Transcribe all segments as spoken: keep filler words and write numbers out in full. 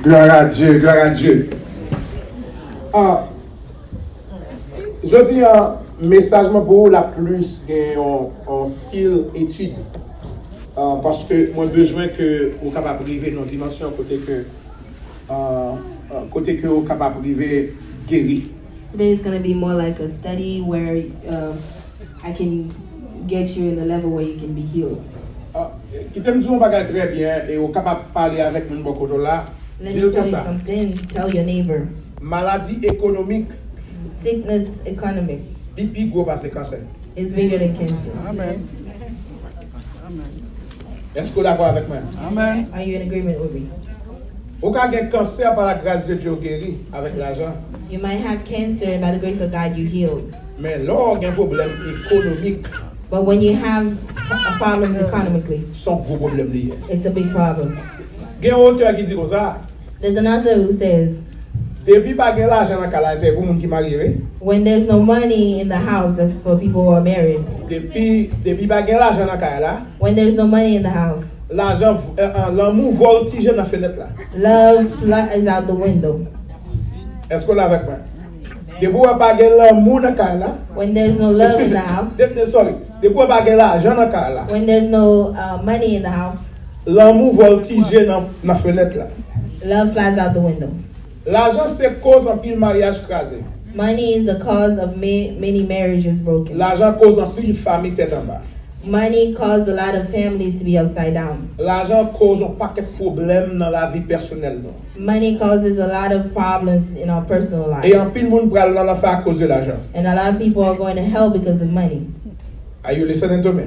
Gloire à Dieu, gloire à Dieu. Ah, jodi a, mesaj mwen pou ou la plis gen yon, yon stil etid. Ah, paske mwen bezwen ke ou kapab rive nan dimansyon kote ke, ah, ah, kote ke ou kapab rive geri. Today is gonna be more like a study where uh, I can get you in the level where you can be healed. Ah, kite m di yon bagay trè byen, e ou kapab pale avèk moun bò kote w la. Let Di me l tell you konsa. Something. Tell your neighbor. Maladi ekonomik Sickness economic li pi gwo pase kansè. Is bigger than cancer. Amen. Amen. Èske w dakò avèk mwen? Amen. Are you in agreement with me? Ou ka gen kansè pa la gras de Dye ou geri avèk lajan. You might have cancer and by the grace of God you healed. Men lè w gen pwoblèm ekonomik, But when you have p- problems economically, se yon gwo pwoblèm li ye. It's a big problem. Gen yon otè ki di konsa, There's another who says, depi pa gen lajan nan kay la, se pou moun ki marye, wi. When there's no money in the house, that's for people who are married. Depi, depi pa gen lajan nan kay la, When there's no money in the house, lajan, eh, eh, lanmou vòltije nan fenèt la. Love flies out the window. Èske w la avèk mwen? Depi w wè pa gen lanmou nan kay la, When there's no love in the house, de- de- sorry. Depi w wè pa gen lajan nan kay la, when there's no uh, money in the house, lanmou vòltije nan, nan fenèt la. Love flies out the window. Lajan se koz anpil maryaj kraze. Money is the cause of ma- many marriages broken. Lajan koz anpil fanmi tèt anba. Money causes a lot of families to be upside down. Lajan koz yon pakèt pwoblèm nan lavi pèsonèl nou. Money causes a lot of problems in our personal life. E anpil moun pral nan lanfè akoz de lajan. And a lot of people are going to hell because of money. Are you listening to me?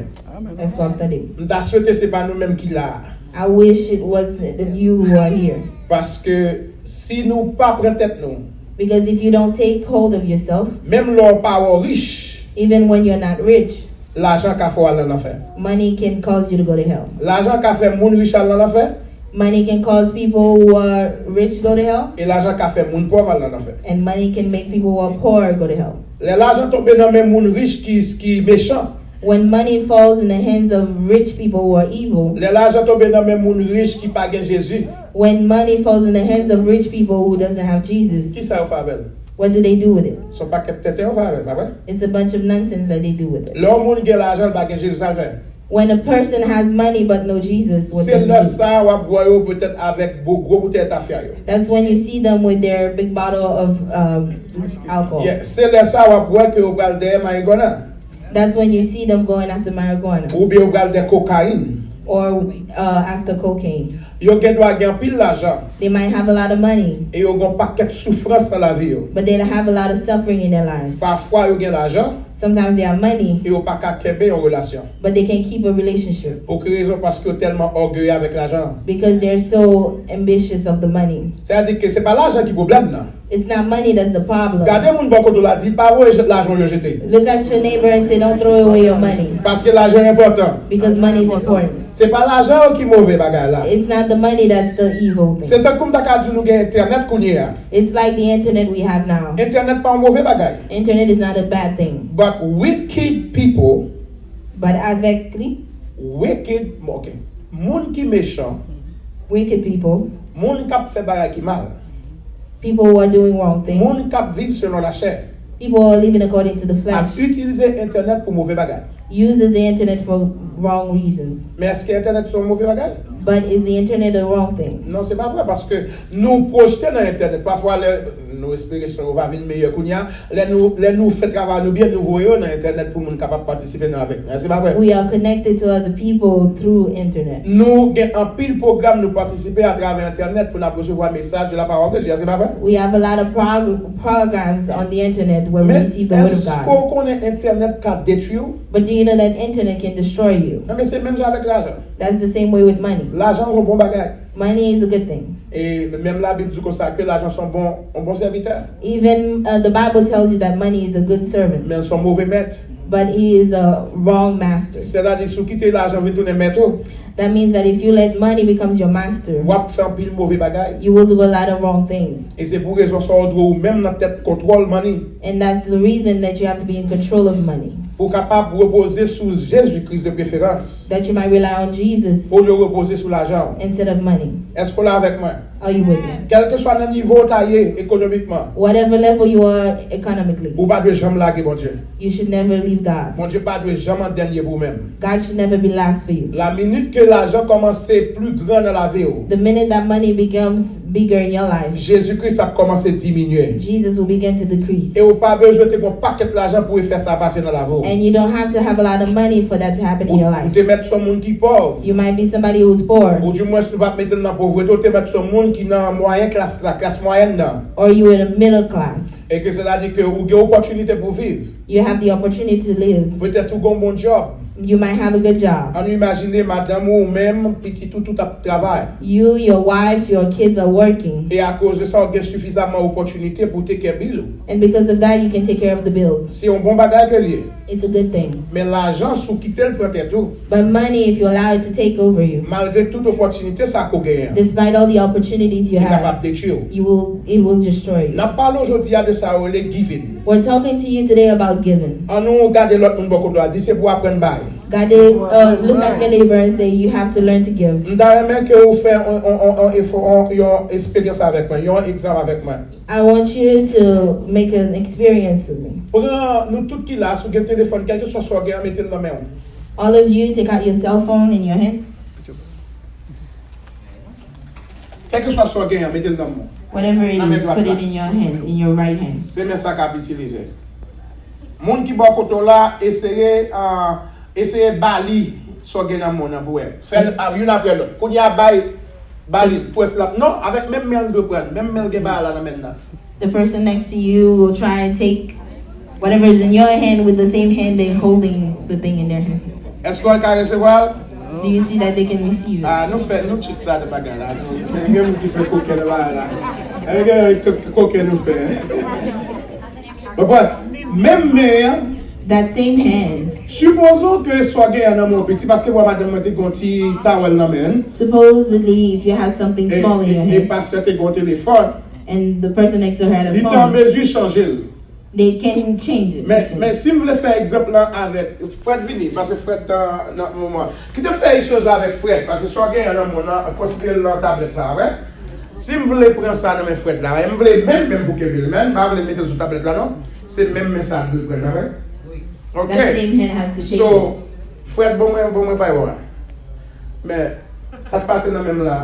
Èske w ap tande m? M ta swete se pa nou menm ki la a. I wish it wasn't you who are here. Paske si nou pa pran tèt nou, Because if you don't take hold of yourself, menm lè w pa wè w rich, even when you're not rich, lajan ka fè w al nan lanfè. Money can cause you to go to hell. Lajan ka fè moun rich al nan lanfè. Money can cause people who are rich go to hell. E lajan ka fè moun pòv al nan lanfè. And money can make people who are poor go to hell. Lè lajan tonbe nan men moun rich ki, ki mechan. When money falls in the hands of rich people who are evil, Lè lajan tonbe nan men moun rich ki pa gen Jezi, when money falls in the hands of rich people who doesn't have Jesus, kisa yo fè avè l? What do they do with it? Se yon pakèt tenten yo fè avè l, pa vre? It's a bunch of nonsense that they do with it. Lè yon moun gen lajan, l pa gen Jezi, sa l fè? When a person has money but no Jesus, what Se does he lè do? Sa a w ap wè yo petèt avèk bo- gwo boutèy tafya yo. That's when you see them with their big bottle of um, alcohol. Yeah, se lè sa a w ap wè ke yo pral dèyè marigwana. That's when you see them going after marijuana Oubyen yo pral dèyè kokayin. Or uh, after cocaine. Yo gen dwa gen anpil lajan. They might have a lot of money, E yo gen yon pakèt soufrans nan lavi yo. But they have a lot of suffering in their lives. Pafwa yo gen lajan. Sometimes they have money, E yo pa ka kenbe yon relasyon. But they can't keep a relationship. Pou ki rezon? Paske yo tèlman ògeye avèk lajan. Because they're so ambitious of the money. Sètadi ke se pa lajan ki pwoblèm nan. It's not money that's the problem. Gade moun bò kote w la, di l pa voye je- lajan w yo jete. Look at your neighbor and say, "Don't throw away your money." Paske lajan enpòtan. Because money is important. Se pa lajan yo ki move bagay la. It's not the money that's the evil thing. Se tankou m ta ka di nou gen entènèt kounye a. It's like the internet we have now. Entènèt pa yon move bagay. Internet is not a bad thing. But wicked people, But avèk li, wicked, ok. Moun ki mechan, wicked people, moun k ap fè bagay ki mal, people who are doing wrong things, moun k ap viv selon lachè, people who are living according to the ap flesh, itilize entènèt pou move bagay. Uses the internet for wrong reasons. Men èske entènèt se yon move bagay? But is the internet a wrong thing? Non, se pa vre, paske nou pwojte nan entènèt. Pafwa, lè nou espere son yo va vin meyè kounye a, lè nou, lè nou fè travay nou byen, nou voye yo nan entènèt pou moun kapab patisipe nan avèk nou. Se pa vre? We are connected to other people through internet. Nou gen anpil pwogram nou patisipe atravè entènèt pou n ap resevwa mesaj de la parole de Dieu. Se pa vre? We have a lot of prog- programs on the internet where we Men receive the word of èske God. W konnen entènèt ka detwi w? But do you know that internet can destroy you? Nan men se menm jan avèk lajan. That's the same way with money. Lajan se yon bon bagay. Money is a good thing. E menm Labib di konsa ke lajan se yon bon, yon bon sèvitè. Even uh, the Bible tells you that money is a good servant, Men se yon move mèt. But he is a wrong master. Sètadi si w kite lajan vin tounen mèt ou, That means that if you let money becomes your master, w ap fè anpil move bagay. You will do a lot of wrong things. E se pou rezon sa w dwe ou menm nan tèt kontwòl money. And that's the reason that you have to be in control of money. Pou w kapab repoze sou Jezi Kris de preferans. That you might rely on Jesus Olye w repoze sou lajan w. Instead of money. Èske w la avèk mwen? Are you with me? Kèlkeswa nan nivo w ta ye ekonomikman, Whatever level you are economically, ou pa dwe janm lage Bondye. You should never leave God. Bondye pa dwe janm an dènye pou ou menm. God should never be last for you. La minit ke lajan kòmanse pli gran nan lavi w, The minute that money becomes bigger in your life, Jezi Kris ap kòmanse diminye. Jesus will begin to decrease. E ou pa bezwen te gon pakèt lajan pou efè sa pase nan lavi w. And you don't have to have a lot of money for that to happen in your life. Ou te mèt se yon moun ki pòv. You might be somebody who's poor. Ou di mwens nou p ap mete l nan povrete, ou te mèt se yon moun ki nan mwayen klas la, klas mwayèn nan. Or you in a middle class. E ke sètadi ke ou gen opòtinite pou viv. You have the opportunity to live. Petèt ou gen yon bon djòb. You might have a good job. Ann imajine madanm ou, ou menm, pitit ou, tout ap travay. You, your wife, your kids are working. E akoz de sa, ou gen sifizaman opòtinite pou take care bill ou. And because of that, you can take care of the bills. Se yon bon bagay ke l ye. It's a good thing. Men lajan, si w kite l pran tèt ou, But money, if you allow it to take over you, malgre tout opòtinite sa ke w genyen, despite all the opportunities you have, li kapab detwi w. You will, it will destroy you. N ap pale w jodi a de sa yo rele giving. We're talking to you today about giving. Ann nou gade lòt moun bò kote w a, di se pou aprann bay. Gade, uh, look at your neighbor and say, "You have to learn to give." M ta renmen ke ou fè yon, yon, yon, yon efò, yon, yon eksperyans avèk mwen, yon egzanp avèk mwen. I want you to make an experience with me. Pran nou tout ki la, si w gen telefòn, kèlkeswa sa w gen an, mete l nan men w. All of you, take out your cell phone in your hand. Kèlkeswa sa w gen an, mete l nan men w. Whatever it is, put it in your hand, in your right hand. Se men sa k ap itilize. Moun ki bò kote w la, eseye, ah, eseye ba li sa w gen nan men w nan pou wè. Fè l, ah, youn apre lòt. Kounye a bay, ba li, pwès la. Non, avèk menm men l dwe pran. Menm men l gen bagay la nan men l la. The person next to you will try and take whatever is in your hand with the same hand they're holding the thing in their hand. Èske w ka resevwa l? Do you see that they can receive it? Ah, nou fè, nou cheat la de bagay la. Gen moun ki fè koken nan bagay la. Gen koken nou fè. Konprann? Menm men an, That same hand. Sipoze ke sa w gen an nan men w piti, paske bwa madanm mwen te gen yon ti tawèl nan men l. Supposedly, if you have something small in your hand. E, e, e pastè te gen yon telefòn. And the person next to her had a phone. Li te an mezi chanje l. They can change it. Men, men si m vle fè egzanp lan avèk Fred vini, paske Fred nan, nan moman. Kite m fè echanj la avèk Fred, paske sa w gen an nan men w lan, konsidere l nan tablèt sa a, wè. Si m vle pran sa nan men Fred la, wè, m vle menm, menm pou kenbe l, men m pa vle mete l sou tablèt la, non. Se menm men sa a dwe pran, wè. Ok. That same hand has to take it. So, Fred, bon mwen, bon mwen bay wè. Men, sa k pase nan men m la?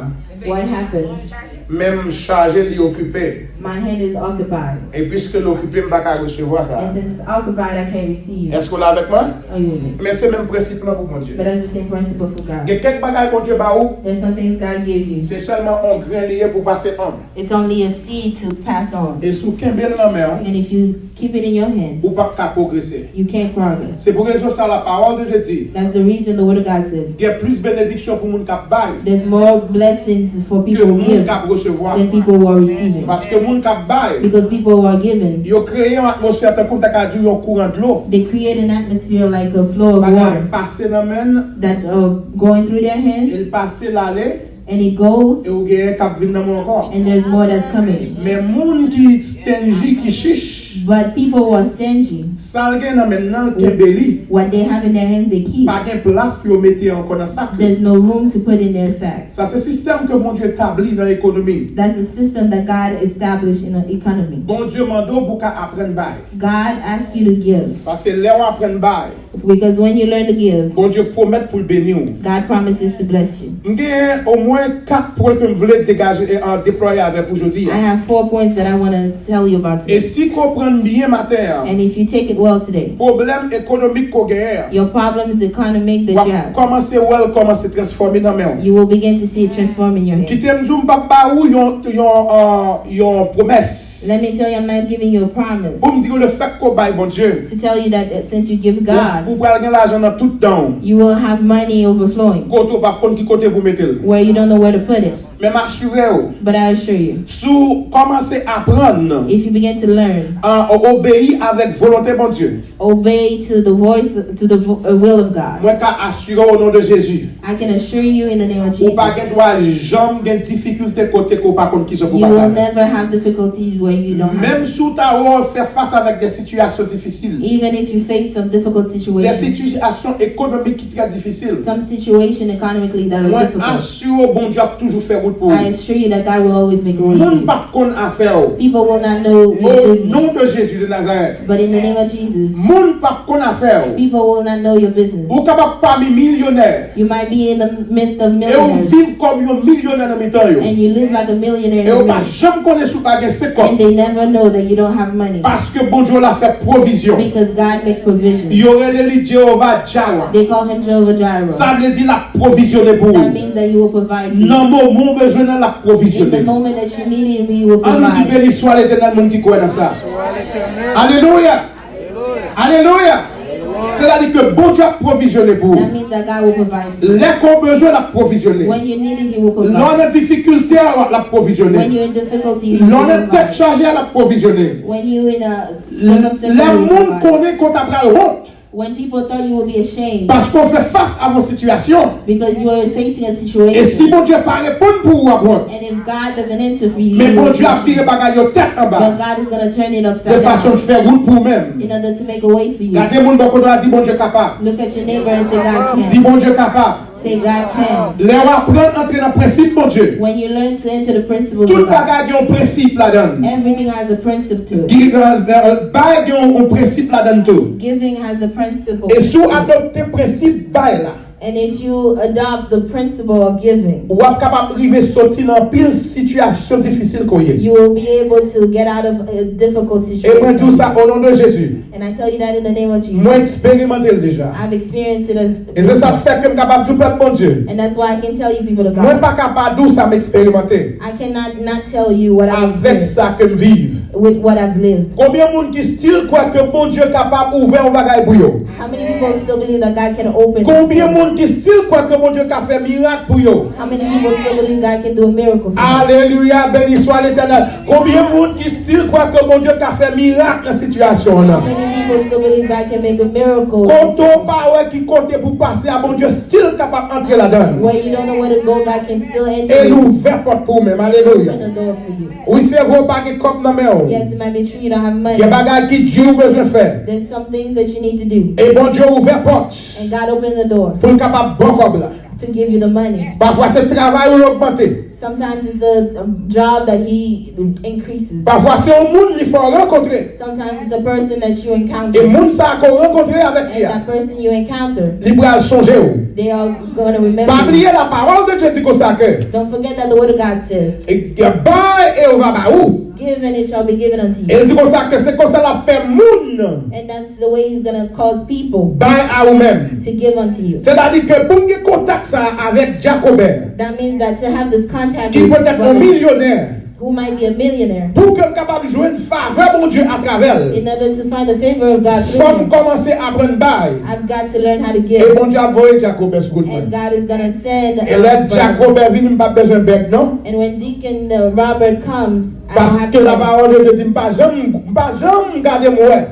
What happened? Men m chaje, li okipe. My hand is occupied. E piske l okipe, m pa ka resevwa sa. And since it's occupied, I can't receive. Èske w la avèk mwen? Are you with me? Men se menm prensip lan pou Bondye. But that's the same principle for God. Gen kèk bagay Bondye ba ou, There's some things God gave you. Se sèlman yon grenn li ye pou pase on. It's only a seed to pass on. E si w kenbe l nan men w, And if you keep it in your hand, ou p ap ka pwogrese. You can't progress. Se pou rezon sa a, la parole de Dieu di, That's the reason the word of God says, gen plis benediksyon pou moun k ap bay There's more blessings for ke people who moun give k ap resevwa. Than people who are receiving. Paske moun k ap bay, Because people who are giving, yo kreye yon atmosfè tankou m ta ka di yon kouran dlo. They create an atmosphere like a flow of water. Bagay pase nan men l, That, uh, going through their hands, e l pase l ale, And it goes, e ou genyen k ap vin nan men w ankò. And there's more that's coming. Men moun ki stingy, ki chich, But people who are stingy, sa l gen nan men l nan, l kenbe li. What they have in their hands, they keep. Pa gen plas pou yo mete ankò nan sak yo. There's no room to put in their sack. Sa se sistèm ke Bondye tabli nan ekonomi. That's the system that God established in an economy. Bondye mande w pou w ka aprann bay. God asks you to give. Paske lè w aprann bay, Because when you learn to give, Bondye pwomèt pou l beni w. God promises to bless you. M gen omwen kat pwen ke m vle degaje e an deplwaye avèk ou jodi a. I have four points that I want to tell you about today. E si w konprann byen maten an, And if you take it well today, pwoblèm ekonomik ke w genyen an, your problems economic that you have, w ap kòmanse wè l kòmanse transfòme nan men w. You will begin to see it transform in your hand. Kite m di w, m p ap ba ou yon, yon, uh, yon pwomès. Let me tell you, I'm not giving you a promise. Pou m di w, lefètke w bay Bondye, To tell you that, uh, since you give God, ou pral gen lajan nan tout dan w. You will have money overflowing. Kote w p ap konn ki kote pou mete l. Where you don't know where to put it. Men m asire w, But I assure you, si w kòmanse aprann, if you begin to learn, an obeyi avèk volonte Bondye, obey to the voice, to the vo- uh, will of God, mwen ka asire w o non de Jezi, I can assure you in the name of Jesus, ou pa gen dwa janm gen difikilte kote ke w pa konn kijan pou pase avè l. You will never have difficulties where you don't have. Menm si w ta wè w fè fas avèk de sitiyasyon difisil, Even if you face some difficult de situations, sitiyasyon ekonomik ki trè difisil, some situation economically that are mwen difficult, asire w Bondye ap toujou fè wout pou ou. I assure you that God will always make a way for you. Moun p ap konn afè w. People will not know your business. O non de Jezi de Nazarèt. But in the name of Jesus, Moun p ap konn afè w. People will not know your business. Ou kapab pami milyonè. You might be in the midst of millionaires. E w viv kòm yon milyonè nan mitan yo. And you live like a millionaire in the midst. E yo pa janm konnen si w pa gen senk kòb. And they never know that you don't have money. Paske Bondye w la fè pwovizyon. Because God make provision. Yo rele li Jewova Jara. They call him Jehovah Jireh. Sa vle di l ap pwovizyone pou ou. That means that you will provide for you. Nan moman w bezwen nan, l ap pwovizyone. In the moment that you need him, he will provide. An nou di, beni swa Letènèl, moun ki kwè nan sa. Alelouya! Alelouya! Sètadi ke Bondye ap pwovizyone pou ou. That means that God will provide for you. Lè ke w bezwen, l ap pwovizyone. When you need it, he will provide. Lè w nan difikilte a, l ap pwovizyone. When you're in difficulty, he will provide. Lè w nan tèt chaje a, l ap pwovizyone. When you're in a circumstance, he will provide. Lè moun konnen ke w ta pral wont. When people thought you would be ashamed. Paske w fè fas a yon sitiyasyon. Because you are facing a situation. E si Bondye pa reponn pou ou, w ap wont. And if God doesn't answer for you, you will be ashamed. Men Bondye ap vire bagay yo tèt anba. But God is gonna turn it upside down. De fason l fè wout pou ou menm. In order to make a way for you. Gade moun bò kote w la, di, Bondye kapab. Look at your neighbor and say, "God can." Di, Bondye kapab. Say, "God can." Lè w aprann antre nan prensip Bondye, When you learn to enter the principles of God, tout bagay gen yon prensip ladan l. Everything has a principle to it. Ki, euh, euh, bay gen yon, yon prensip ladan l tou. Giving has a principle. E si w adopte prensip bay la, And if you adopt the principle of giving, w ap kapab rive soti nan anpil sitiyasyon difisil ke w ye. You will be able to get out of a difficult situation. E mwen di w sa o non de Jezi. And I tell you that in the name of Jesus. Mwen eksperimante l deja. I've experienced it as E se sa k fè ke m kapab di w pèp Bondye. And that's why I can tell you, people of God. Mwen pa ka pa di w sa m eksperimante. I cannot not tell you what I experienced. Avèk sa ke m viv. With what I've lived. Konbyen moun ki still kwè ke Bondye kapab ouvè yon bagay pou yo? How many people still believe that God can open? Konbyen moun ki still kwè ke Bondye ka fè mirak pou yo? How many people still believe God can do a miracle for you? Alelouya, beni swa Letènèl. Konbyen moun ki still kwè ke Bondye ka fè mirak nan sitiyasyon w nan? How many people still believe God can make a miracle? Kote w pa wè ki kote pou pase a, Bondye still kapab antre ladan l. Where you don't know where to go, God can still enter. E l ouvè pòt pou ou menm. Alelouya. Open the door for you. Wi, se vre, w pa gen kòb nan men w. Yes, it might be true you don't have money. Gen bagay ki di w bezwen fè. There's some things that you need to do. E Bondye ouvè pòt And God opened the door pou l kapab ba w kòb la. To give you the money. Pafwa se travay ou l ogmante. Sometimes it's a, a job that he increases. Pafwa se yon moun li fè w rankontre. Sometimes it's a person that you encounter. E moun sa a ke w rankontre avèk li a, And that person you encounter, li pral sonje w. They are gonna remember you. Pa bliye la pawòl de Dye di konsa ke Don't forget that the word of God says, e, bay e yo va ba ou. Give and it shall be given unto you. E l di konsa ke se konsa l ap fè moun And that's the way he's gonna cause people bay a ou menm. To give unto you. Sètadi ke pou m gen kontak sa a avèk Jakobè, That means that to have this contact ki with petèt yon brother milyonè, who might be a millionaire, pou ke m kapab jwenn favè Bondye atravè l, in order to find the favor of God through him, fò m kòmanse aprann bay. I've got to learn how to give. E Bondye ap voye Jakobè sou goud mwen. And God is gonna send, E lè uh, Jakobè vini, m p ap bezwen bèg, non. And when Deacon, uh, Robert comes, I don't have to beg. Paske lapawòl de Dye di, m pa janm, m pa janm gade m wè.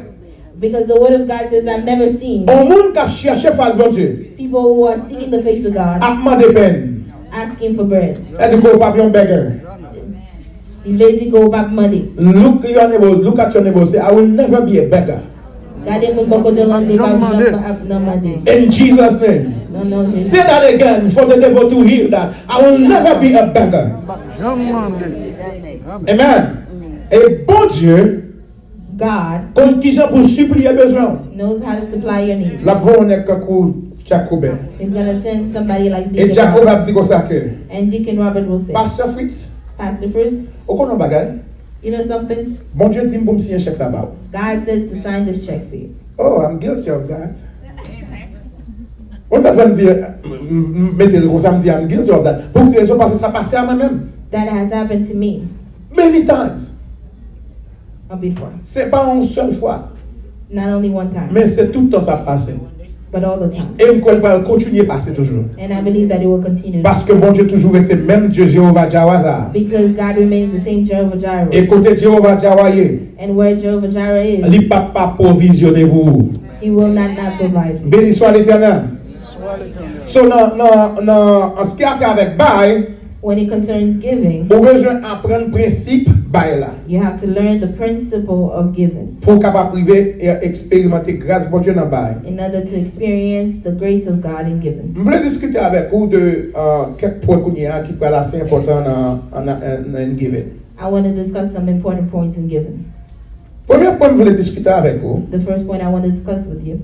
Because the word of God says, "I've never seen." Yon moun k ap chèche fas Bondye People who are seeking the face of God, ap mande pen. Asking for bread. Sa di ke w p ap yon beggar. Li vle di ke w p ap mande. Look your neighbor, look at your neighbor, say, "I will never be a beggar." Gade moun bò kote w lan, di, "M p ap janm ap nan mande." In Jesus' name. Nan non Jezi. Say that again for the devil to hear that. "I will never be a beggar." Janm mande. Amen. E Bondye God konn kijan pou l sipliye bezwen w. Knows how to supply your need. L ap voye yon nèg kankou Jakobè. He's gonna send somebody like E Deacon Jakobè Robert. Ap di konsa ke, And Deacon Robert will say, Pastor Fritz, Pastor Fritz, ou konnen yon bagay? You know something? Bondye di m pou m siyen chèk sa ba ou. God says to sign this check for you. Oh, I'm guilty of that. Ou ta fè m di, m, m, m mete l konsa, m di, "I'm guilty of that." Pou ki rezon? Paske sa pase a mwen menm. That has happened to me. Many times. Or before. Se pa yon sèl fwa. Not only one time. Men se tout tan sa ap pase. But all the time. E m kwè l pral kontinye pase toujou. And I believe that it will continue. Paske Bondye toujou rete menm Dye Jewova Jawa sa a. Because God remains the same Jehovah Jireh. E kote Jewova Jawa ye, And where Jehovah Jireh is, li p ap pa pwovizyone pou ou. He will not not provide for you. Beni swa Letènèl. So, nan, nan, nan, an ce qui a trait avec bay, When it concerns giving, ou bezwen aprann prensip bay la you have to learn the principle of giving pou w kapab rive e eksperimante gras Bondye nan bay. In order to experience the grace of God in giving. M vle diskite avèk ou de uh, kèk pwen kounye a ki pral ase enpòtan nan, nan, nan giving. I want to discuss some important points in giving. Premye pwen m vle diskite avèk ou. The first point I want to discuss with you.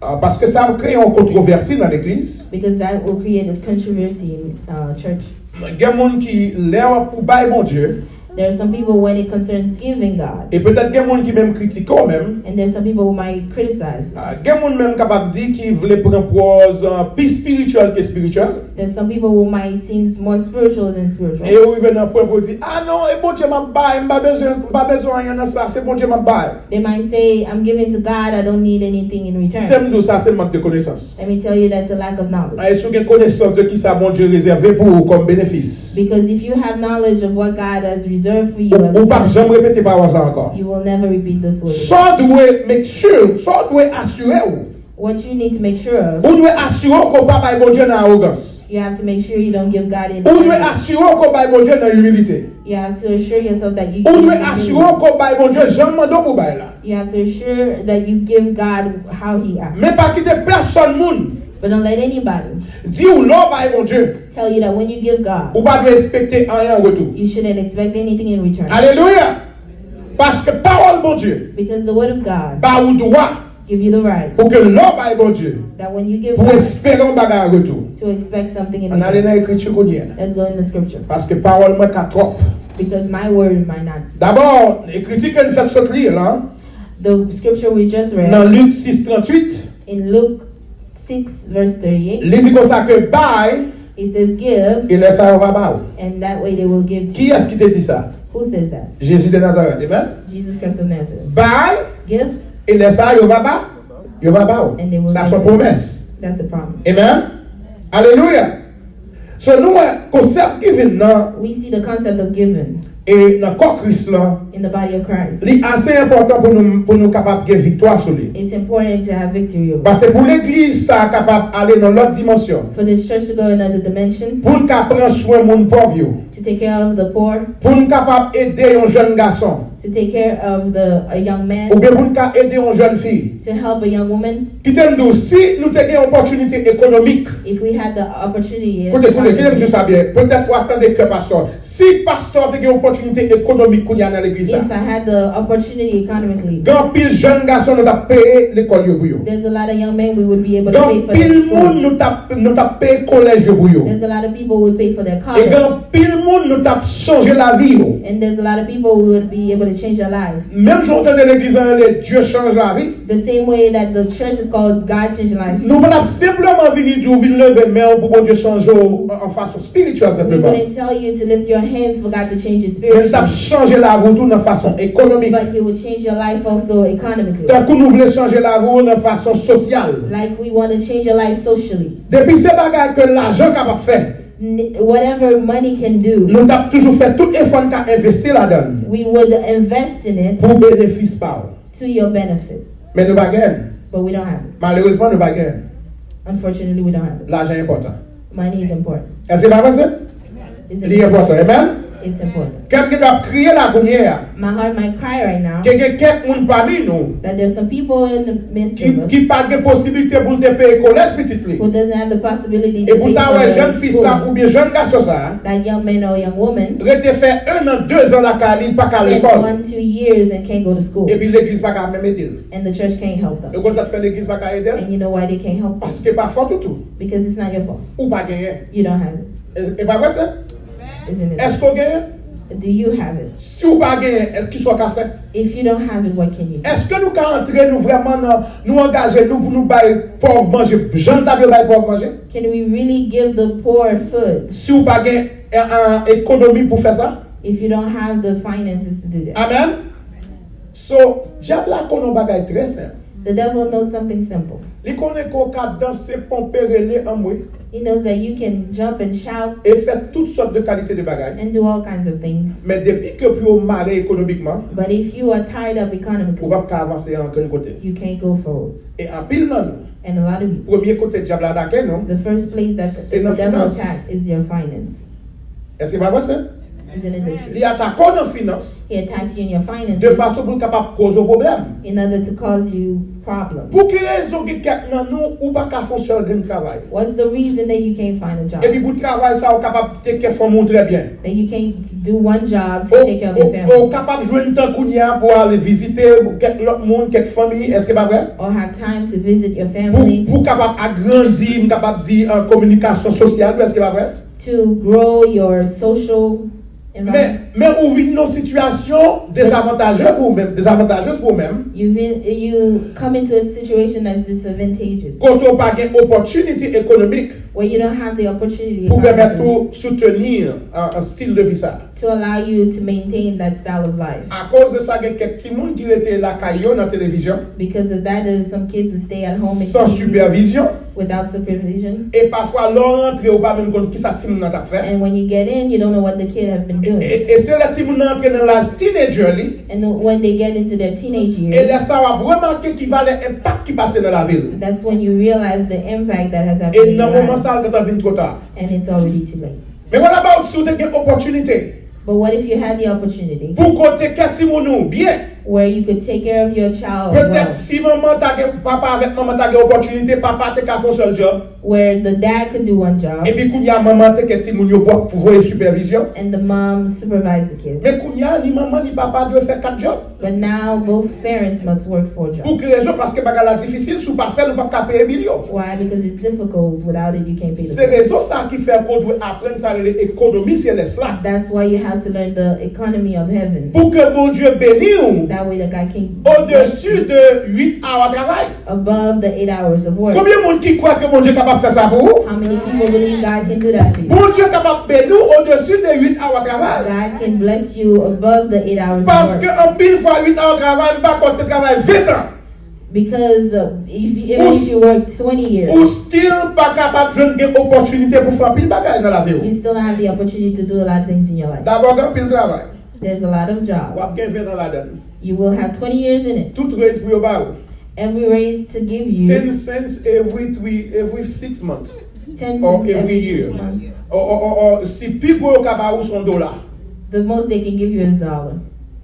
Uh, paske sa ap kreye yon kontwovèsi nan legliz. Because that will create a controversy in uh, church. Gen moun ki lè w ap pou bay Bondye. There are some people when it concerns giving God. E petèt gen moun ki menm kritike w menm. And there's some people who might criticize. Uh, gen moun menm kapab di ki vle pran pwòz uh, pi spirityèl ke spirityèl. There's some people who might seem more spiritual than spiritual. E yo rive nan pwen pou yo di, ah non, e Bondye m ap bay, m pa bezwen, m pa bezwen anyen nan sa, se Bondye m ap bay. They might say, I'm giving to God, I don't need anything in return. Kite m di w sa, se mank de konesans. Let me tell you that's a lack of knowledge. E si w gen konesans de kisa Bondye rezève pou ou kòm benefis. Because if you have knowledge of what God has reserved for you as a blessing, ou p ap janm repete pawòl sa ankò. You will never repeat this word. Sa w dwe make sure, sa w dwe asire w. What you need to make sure of. Ou dwe asire w ke w pa bay Bondye nan awogans. You have to make sure you don't give God in pride. Ou dwe asire w ke w bay Bondye nan imilite. You have to assure yourself that you give Ou dwe asire w ke w bay Bondye jan l mande w pou w bay la. You have to assure that you give God how He asks. Men pa kite pèsòn moun But don't let anybody di w lè w bay Bondye, tell you that when you give God, ou pa dwe ekspekte anyen an retou. You shouldn't expect anything in return. Alelouya! Paske pawòl Bondye Because the Word of God ba ou dwa give you the right pou ke lè w bay Bondye, that when you give pou w God, espere yon bagay an retou. To expect something in Ann ale return. Nan ekriti kounye a. Let's go in the scripture. Paske pawòl mwen ka twòp. Because my word might not. Dabò, ekriti ke n fèk sot li la, The scripture we just read nan Lik sis tranntuit, in Luke six, verse thirty-eight, li di konsa ke bay, it says, give, e lè sa yo va ba ou. And that way they will give to you. Kiyès ki te di sa? Who says that? Jezi de Nazarèt, amen? Jesus Christ of Nazareth. Bay, give, e lè sa yo va ba, yo va ba ou. And they will give to you. Sa se yon pwomès. That's a promise. Amen? Alelouya! So nou wè konsèp giving nan. We see the concept of giving. E nan kò Kris lan. In the body of Christ. Li ase enpòtan pou nou pou nou kapab gen viktwa sou li. It's important to have victory over. Paske pou legliz sa kapab ale nan lòt dimansyon. For this church to go another dimension. Pou n ka pran swen moun pòv yo. To take care of the poor. Pou n kapab ede yon jèn gason. To take care of the a young man. Oubyen pou n ka ede yon jèn fi. To help a young woman. Kite m di w, si nou te gen opòtinite ekonomik. If we had the opportunity. Koute, koute, kite m di w sa byen. Petèt w ap tande kè pastè. Si pastè te gen opòtinite ekonomik kounye a nan legliz sa. If I had the opportunity economically. Gen anpil jèn gason nou t ap peye lekòl yo pou yo. There's a lot of young men we would be able to pay for their school. Gen anpil moun nou t ap nou t ap peye kolèj yo pou yo. There's a lot of people would pay for their college. E gen anpil moun nou t ap chanje lavi yo. And there's a lot of people we would be able to change their lives. Menm jan w tande legliz lan rele Dieu change la vie. The same way that the church is called God Change Life. Nou pa t ap senpleman vini di w vin leve men w pou Bondye chanje w an, an fason espirityèl senpleman. We wouldn't tell you to lift your hands for God to change you spiritually. Men l t ap chanje lavi w tou nan fason ekonomik. But He would change your life also economically. Tankou nou vle chanje lavi w nan fason sosyal. Like we want to change your life socially. Depi se bagay ke lajan kapab fè. N- Whatever money can do, Nou t ap toujou fè tout efò n ka envesti ladan l we would invest in it pou benefis pa w. To your benefit. Men nou pa genyen l. But we don't have it. Malerezman, nou pa genyen l. Unfortunately, we don't have it. Lajan enpòtan. Money is important. Èske pa vre, sè? Li enpòtan, amen? It's important. Kè m gen dwa ap kriye la kounye a. My heart might cry right now Ke gen kèk moun pami nou that there's some people in the midst ki, of us ki pa gen posiblite pou l te peye kolèj pitit li. Who doesn't have the possibility to pay for their school. E pou ta wè jèn fi sa oubyen jèn gason sa a That young man or young woman rete fè en an, de zan lakay li, li pa ka al spend lekòl. One, two years and can't go to school. Epi legliz pa ka menm ede l. And the church can't help them. E w konn sa k fè legliz pa ka ede l? And you know why they can't help them? Paske pa fòt ou tou. Because it's not your fault. Ou pa genyen. You don't have it. E, e pa vre, sè? Isn't it? Èske w genyen? Do you have it? Si w pa genyen, e, kisa w ka fè? If you don't have it, what can you do? Èske nou ka antre, nou vrèman nan, nou angaje nou pou nou bay pòv manje, jan n ta dwe bay pòv manje? Can we really give the poor food? Si w pa gen, e, e, ekonomi pou fè sa? If you don't have the finances to do that. Amen. So, dyab la konnen yon bagay trè senp. The devil knows something simple. Li konnen ke w ka danse, ponpe, rele, anmwe. He knows that you can jump and shout E fè tout sòt de kalite de bagay. and do all kinds of things. Men depi ke pou yo mare ekonomikman, But if you are tied up ou economically, p ap ka avanse ankenn kote. You can't go forward. E anpil nan nou, And a lot of you, premye kote dyab la atake nou, the first place that se the nan devil finans. Attack is your finance. Èske pa vre, sè? Isn't it the truth? Li atake w nan finans He attacks you in your de finances fason pou l kapab koze w pwoblèm. in order to cause you problems. Pou ki rezon gen kèk nan nou, ou pa ka fè yon sèl grenn travay? What's the reason that you can't find a job? Epi pou travay sa, ou kapab take care fanmi w trè byen. That you can't do one job to Ou take care of your ou- ou family? kapab jwenn tan kounye a pou ale vizite kèk lòt moun, kèk fanmi, èske pa vre? Or have time to visit your Pou, family, pou kapab agrandi, m kapab di, an kominikasyon sosyal, èske pa vre? to grow your social Men, environment. men ou vin nan sitiyasyon dezavantajez pou ou menm, dezavantajez pou ou menm, You vin, you come into a situation that's disadvantageous, kote ou pa gen opòtinite ekonomik where you don't have the opportunity pou pèmèt economically ou souteni an, an stil de vi sa. To allow you to maintain that style of life. Akoz de sa, gen kèk timoun ki rete lakay yo nan televizyon, Because of that, there's some kids who stay at home and san T V sipèvizyon, without supervision. E pafwa, lè w rantre, ou pa menm konn kisa timoun nan t ap fè. And when you get in, you don't know what the kid have been doing. E, e se lè timoun nan antre nan laj teenager li, And when they get into their teenage e lè years, sa w ap remake ki valè enpak ki pase nan lavi l. That's when you realize the impact that has E happened in nan your moman life. Sa l gentan vin twò ta. And it's already too late. Men what about si w te gen opòtinite But what if you had the opportunity pou kote kè timoun ou byen, where you could take care of your child petèt well, si manman ta gen, papa avèk manman ta gen opòtinite, papa te ka fè yon sèl djòb, where the dad could do one job epi kounye a manman te gen timoun yo pou ap voye sipèvizyon. and the mom supervise the kids. Men kounye a, ni manman ni papa dwe fè kat djòb. But now both parents must work four Pou jobs. ki rezon? Paske bagay la difisil, si w pa fè l, ou p ap ka peye bil yo. Why? Because it's difficult. Without it, you can't pay the Se bills. Rezon sa ki fè ke w dwe aprann sa rele ekonomi selès la. That's why you have to learn the economy of heaven. Pou ke Bondye beni w That way, that God can odesi de uit awa travay. Above the eight hours of work. Konbyen moun ki kwè ke Bondye kapab fè sa pou ou? How many people believe God can do that for you? Bondye kapab beni w odesi de uit awa travay. God can bless you above the eight hours of Paske work. Anpil fwa, uit awa travay, m pa kwè w te travay ven tan. Because uh, if, even Ou- if you work twenty years, Ou still pa kapab jwenn gen opòtinite pou fè anpil bagay nan lavi w. You still have the opportunity to do a lot of things in your life. Dabò, gen anpil travay. There's a lot of W ap jobs. Gen ven tan ladan l. You will have twenty years in it. Tout raise pou yo ba ou. Every raise to give you, Ten cents every three, every six months. ten Or cents every every year. Six months. Or, or, or, or, si pi gwo yo ka ba ou se yon dola. The most they can give you is a dollar.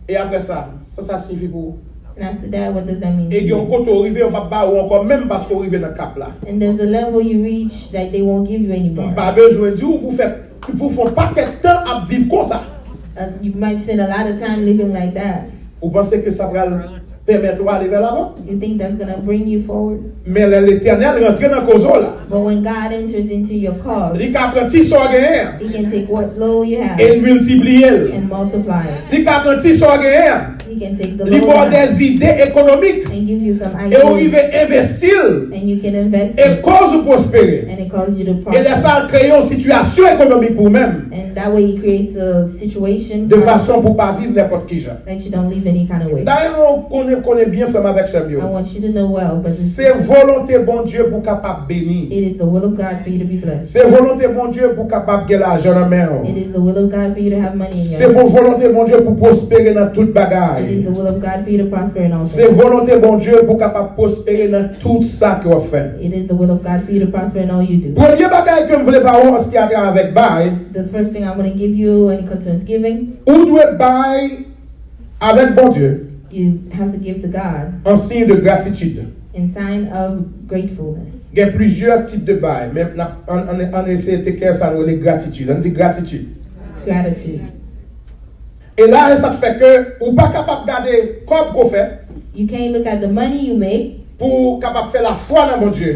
E apre sa, sa sa siyifi pou ou? And after that, what does that mean? E To gen yon you? Kote w rive, yo p ap ba ou ankò menm paske w rive nan kap la. And there's a level you reach that they won't give you anymore. M pa bezwen di w pou fè pou fè yon pakèt tan ap viv konsa. Uh, you might spend a lot of time living like that. Ou panse ke sa pral pèmèt ou ale vè lavan? You think that's gonna bring you forward? Men lè Letènèl rantre nan koze w la, But when God enters into your cause, li ka pran ti sa w genyen an, He can take what little you have e l miltipliye l. And multiply it. Li ka pran ti sa w genyen an, He can take the li little ba you w de have zide ekonomik, And give you some e ou ideas. Rive envesti l, And you can invest e it. Koz ou pwospere. And it causes you to E lè sa, prosper. L kreye yon sitiyasyon ekonomik pou ou menm, And that way, He creates a situation de fason pou w pa viv nenpòt ki jan. That you don't live any kind of way. Dayè, mwen konnen, konnen byen, frè m avèk sè m I yo. Want you to know well, brothers and Se volonte Bondye pou w kapab beni. It is the will of God for you to be blessed. Se volonte Bondye pou w kapab gen lajan nan men w. It is the will of God for you to have money in your Se hand. Bon volonte Bondye pou pwospere nan tout It is bagay. The will of God for you to prosper in all Se things. Volonte Bondye pou w kapab pwospere nan tout sa ke w ap fè. It is the will of God for you to prosper in all you do. Premye bagay ke m vle ba ou an se ki a travè avèk bay, The first thing I'm going to give you when it concerns giving, ou dwe bay avèk Bondye you have to give to God an siy de gratitid. In sign of gratefulness. Gen plizyè tip de bay, men n ap, ann, ann, ann eseye teke sa nou rele gratitid. Ann di gratitid. Gratitude. E la, e sa k fè ke ou pa kapab gade kòb ke w fè You can't look at the money you make pou w kapab fè lafwa nan Bondye,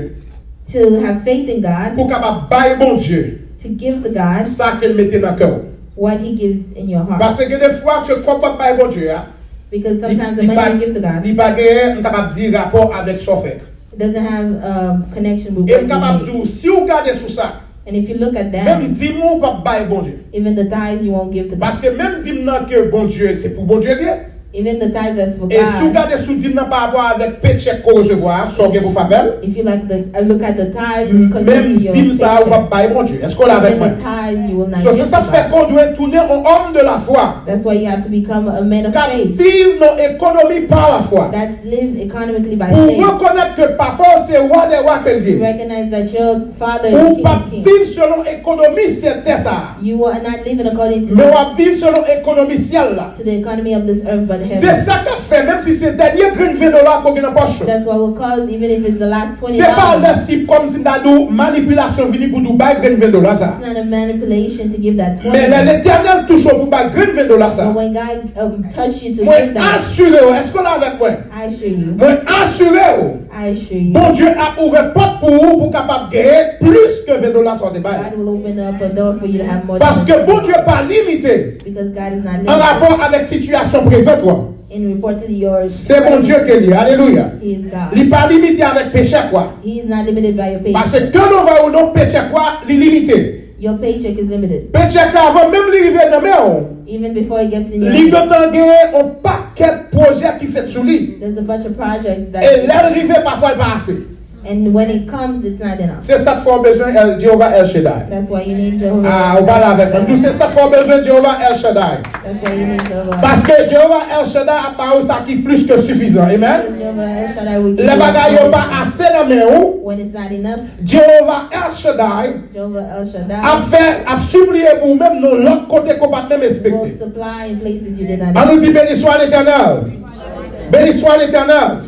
to have faith in God, pou w kapab bay Bondye to give to God sa ke l mete nan kè w. What He gives in your heart. Paske gen de fwa ke kòb w ap bay Bondye a, Because li, sometimes the li money pa, you give to God li pa gen, m kapab di, rapò avèk sa w fè. Doesn't have um, connection with E what m you kapab make. Di w, si w gade sou sa, And if you look at menm that, dim ou w p ap bay Bondye. Even the tithes you won't give to God. Paske menm dim nan ke Bondye, se pou Bondye l ye. Even the tithes that's for E si w God. Gade sou dim nan pa rapò avèk pechèk ke w resevwa a, sa w gen pou fè avè l, If you like the uh, look at the tithes and connect to menm your dim sa a ou p paycheck, ap bay Bondye. Èske w la avèk even mwen? The tithes you will not So, give se sa to k fè God. Ke w dwe tounen yon òm de lafwa. That's why you have to become a man of K ap faith. Viv nan ekonomi pa lafwa. That's live economically by Pou faith. Rekonèt ke papa w se wa dè wa ke l ye. Recognize that your father is Ou the p ap king of kings. Viv selon ekonomi sètè sa a. You are not living according to Men w this, ap viv selon ekonomi syèl la. To the economy of this earth, but heaven. Se sa k ap fè, menm si se dènye grenn ven dola ke w gen nan pòch ou. That's what will cause, even if it's the last twenty Se pa lè dollars. Si kòmsi m ta di w maniplasyon vini pou di w bay grenn ven dola sa. It's not a manipulation to give that Men lè twenty. Letènèl touche w pou bay grenn ven dola sa. But when God um, touch you to Mwen give that, asire w, èske w la avèk mwen? I assure you, Mwen asire w. I assure you, Bondye ap ouvè pòt pou ou pou w kapab genyen plis ke ven dola sa w te bay. God will open up a door for you to have more Paske than Bondye pa limite Because God is not an limited rapò avèk sitiyasyon prezant ou an. In report to your Se Bondye ke li ye. Alelouya. He is God. Li pa limite avèk pechèk ou a. He is not limited by your paycheck. Paske ke nou vle ou non, pechèk ou a, li limite. Your paycheck is limited. Pechèk la, avan menm li rive nan men w, Even before it gets in li your gentan gen yon pakèt pwojè ki fèt sou li. There's a bunch of projects that E lè l rive, pafwa l pa ase. And when it comes, it's not enough. Se sa k fè w bezwen El, Jewova El Shaddai. That's why you need Jehovah. Ah, ou pale avèk mwen. M di w, se sa k fè w bezwen Jewova El Shaddai. That's why you need Jehovah. Paske Jewova El Shaddai ap ba ou sa ki plis ke sifizan. Amen. Jehovah El Shaddai will give Lè you bagay yo pa ase nan men ou, When it's not enough, Jewova El Shaddai Jehovah El Shaddai ap fè, ap sipliye pou ou menm nan lòt kote ke w pa t menm will espekte. Supply in places you did not An nou di, béni soit l'Éternel. Béni soit l'Éternel.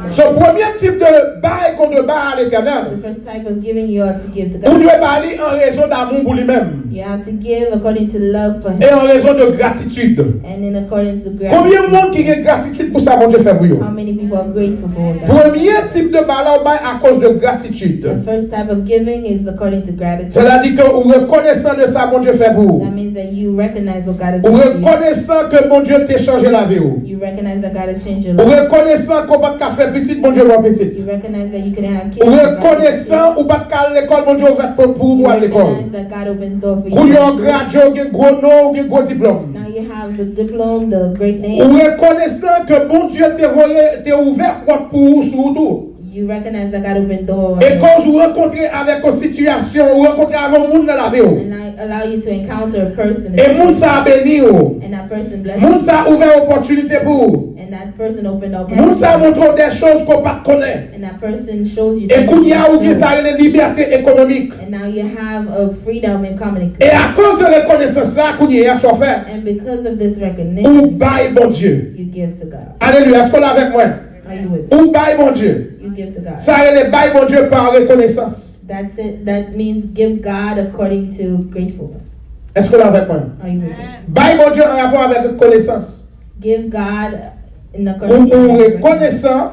So, premye tip de bay ke w dwe bay a Letènèl, The first type of giving you are to give to ou God. Dwe ba li an rezon damou pou li menm You have to give according to love for Him e an rezon de gratitude. And in accordance to Konbyen gratitude. Moun ki gen gratitude pou sa Bondye fè pou yo? How many people are grateful for what God? Premye tip de ba la ou bay akoz de gratitude. The first type of giving is according to gratitude. Sètadi ke ou rekonesan de sa Bondye fè pou ou. That means that you recognize what God has Ou done for you. Rekonesan ke Bondye te chanje lavi ou. You recognize that God has changed your Ou life. Rekonesan ke w pa t ka fè pitit, Bondye ba w pitit. You recognize that you couldn't have kids. Ou And God has rekonesan ou pa t ka al lekòl, Bondye ouvè pòt pou ou pou al lekòl. Recognize that God opens door for you. Kounye a w gradye, w gen gwo non, w gen gwo diplòm. Now you have the diploma, the great name. Ou rekonesan ke Bondye te voye, te ouvè pòt pou ou sou wout ou. You recognize that God opened door. E koz ou rankontre avèk yon sitiyasyon, ou rankontre avèk yon moun nan lavi w. And I allow you to encounter a person. E moun sa a beni w. And that person bless Moun you. Sa a ouvè opòtinite pou ou. And that person opened up. Moun sa a montre w de choz ke w pa t konnen. And that person shows you E things kounye a you ou gen don't sa know. Rele libète ekonomik. And now you have a freedom economic. E akoz de rekonesans sa a, kounye a sa w fè? And because of this recognition, Ou bay Bondye. You give to God. Aleluya, èske w la avèk mwen? Are you with me? Ou bay Bondye. You give to God. Sa rele bay Bondye pa rekonesans. That's it. That means give God according to gratefulness. Èske w la avèk mwen? Are you with me? Bay Bondye an rapò avèk rekonesans. Give God in Ou, accordance ou to rekonesan.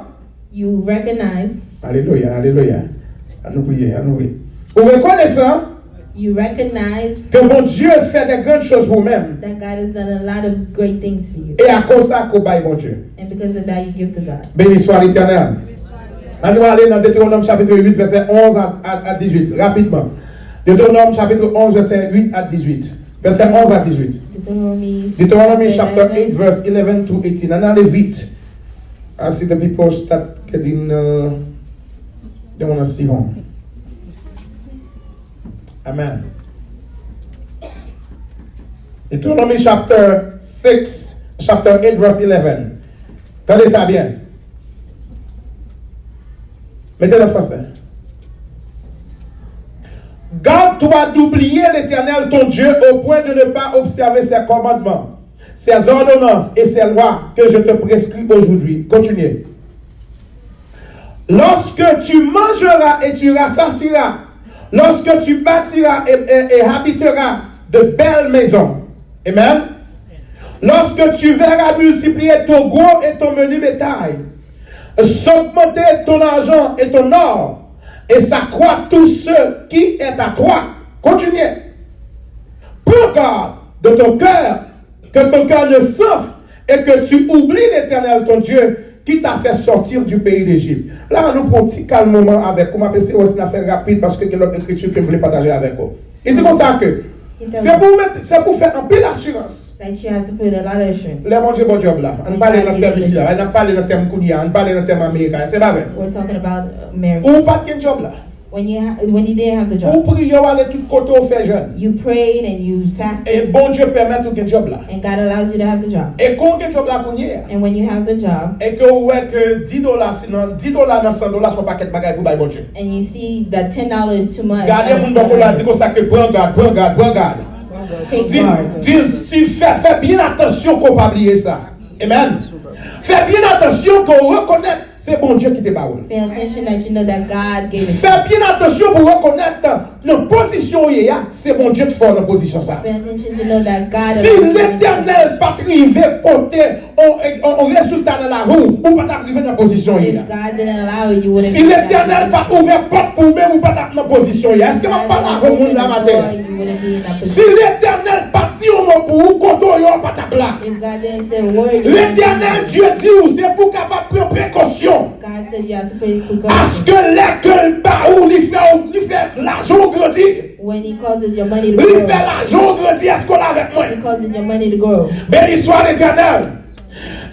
You recognize. Aleluya, aleluya. An nou priye, an nou priye. Ou rekonesan. You recognize. Ke Bondye fè de grann choz pou ou menm. That God has done a lot of great things for you. E akoz sa ke w bay Bondye. And because of that, you give to God. Béni soit l'Éternel. An nou ale nan Detewonòm chapit uit, vèsè onz a, a, a dizuit, rapidman. Detewonòm chapit onz, vèsè uit a dizuit. Vèsè onz a dizuit. Deuteronomy. Deuteronomy chapter eight, verse eleven to eighteen. An nou ale vit. I see the people start getting, uh, they wanna see home. Amen. Deuteronomy chapter six, chapter eight, verse eleven. Tande sa byen. Mete l an fransè. Garde-toi d'oublier l'Éternel ton Dieu au point de ne pas observer ses commandements, ses ordonnances et ses lois que je te prescris aujourd'hui. Continuez. Lorsque tu mangeras et tu rassasieras, lorsque tu bâtiras et, et, et habiteras de belles maisons. Amen. Lorsque tu verras multiplier ton gros et ton menu bétail, s'augmenter ton argent et ton or, et s'accroître tout ce qui est à toi. Continuez. Prends garde de ton cœur, que ton cœur ne s'enfle et que tu oublies l'Éternel ton Dieu qui t'a fait sortir du pays d'Égypte. La, nou pran yon ti kal moman avèk ou. M ap eseye wè si n a fè rapid paske gen lòt ekriti ke m vle pataje avèk ou. Li di konsa ke se pou, mete, se pou fè anpil asirans. That you have to put a lot of assurance. Lè Bondye ba w djòb la, ann pale nan tèm isi a, ann ap pale nan tèm kounye a, ann pale nan tèm Amerika, se pa vre? We're talking about America. Ou pa t gen djòb la. When you ha- when you didn't have the Ou job, priye, w ale tout kote, w fè jèn. you prayed and you E fasted, Bondye pèmèt ou gen djòb la. And God allows you to have the job. E kon w gen djòb la kounye a, And when you have the job, e ke w wè ke dis dola, si nan dis dola nan san dola, se yon pakèt bagay pou bay Bondye. And you see that ten dollars is too much. Gade moun bò kote w la, di konsa ke pran gad, pran gad, pran gad. Take Di, guard. Di, si fè, fè byen atansyon ke w pa bliye sa. Amen. Fè byen atansyon ke w rekonèt se Bondye ki te ba w l. Pay attention that you know that God gave it. Fè byen atansyon pou w rekonèt nan pozisyon w ye a, se Bondye ki fè w nan pozisyon sa. Pay attention to know that God Si allows you to Letènèl pa t rive pote yon, yon, yon rezilta nan lavi w, ou pa t ap rive nan pozisyon w ye If a. God didn't allow it, you wouldn't Si be in that Letènèl pa t position. ouvè pòt pou ou menm, ou pa t ap nan pozisyon w ye a. Èske m ap pale avèk moun la maten an? Si Letènèl pa t di yon mo pou ou, kote w ye a, w pa t ap la. If God didn't say a word, you wouldn't be in Letènèl that Dye di w, se pou w kapab pran prekosyon. God says you have to pray precaution. Paske lè ke l ba ou, li fè, li fè lajan w grandi. When he causes your money to Li fè grow, lajan w grandi, èske w la avèk he mwen? Causes your money to grow. Beni swa Letènèl.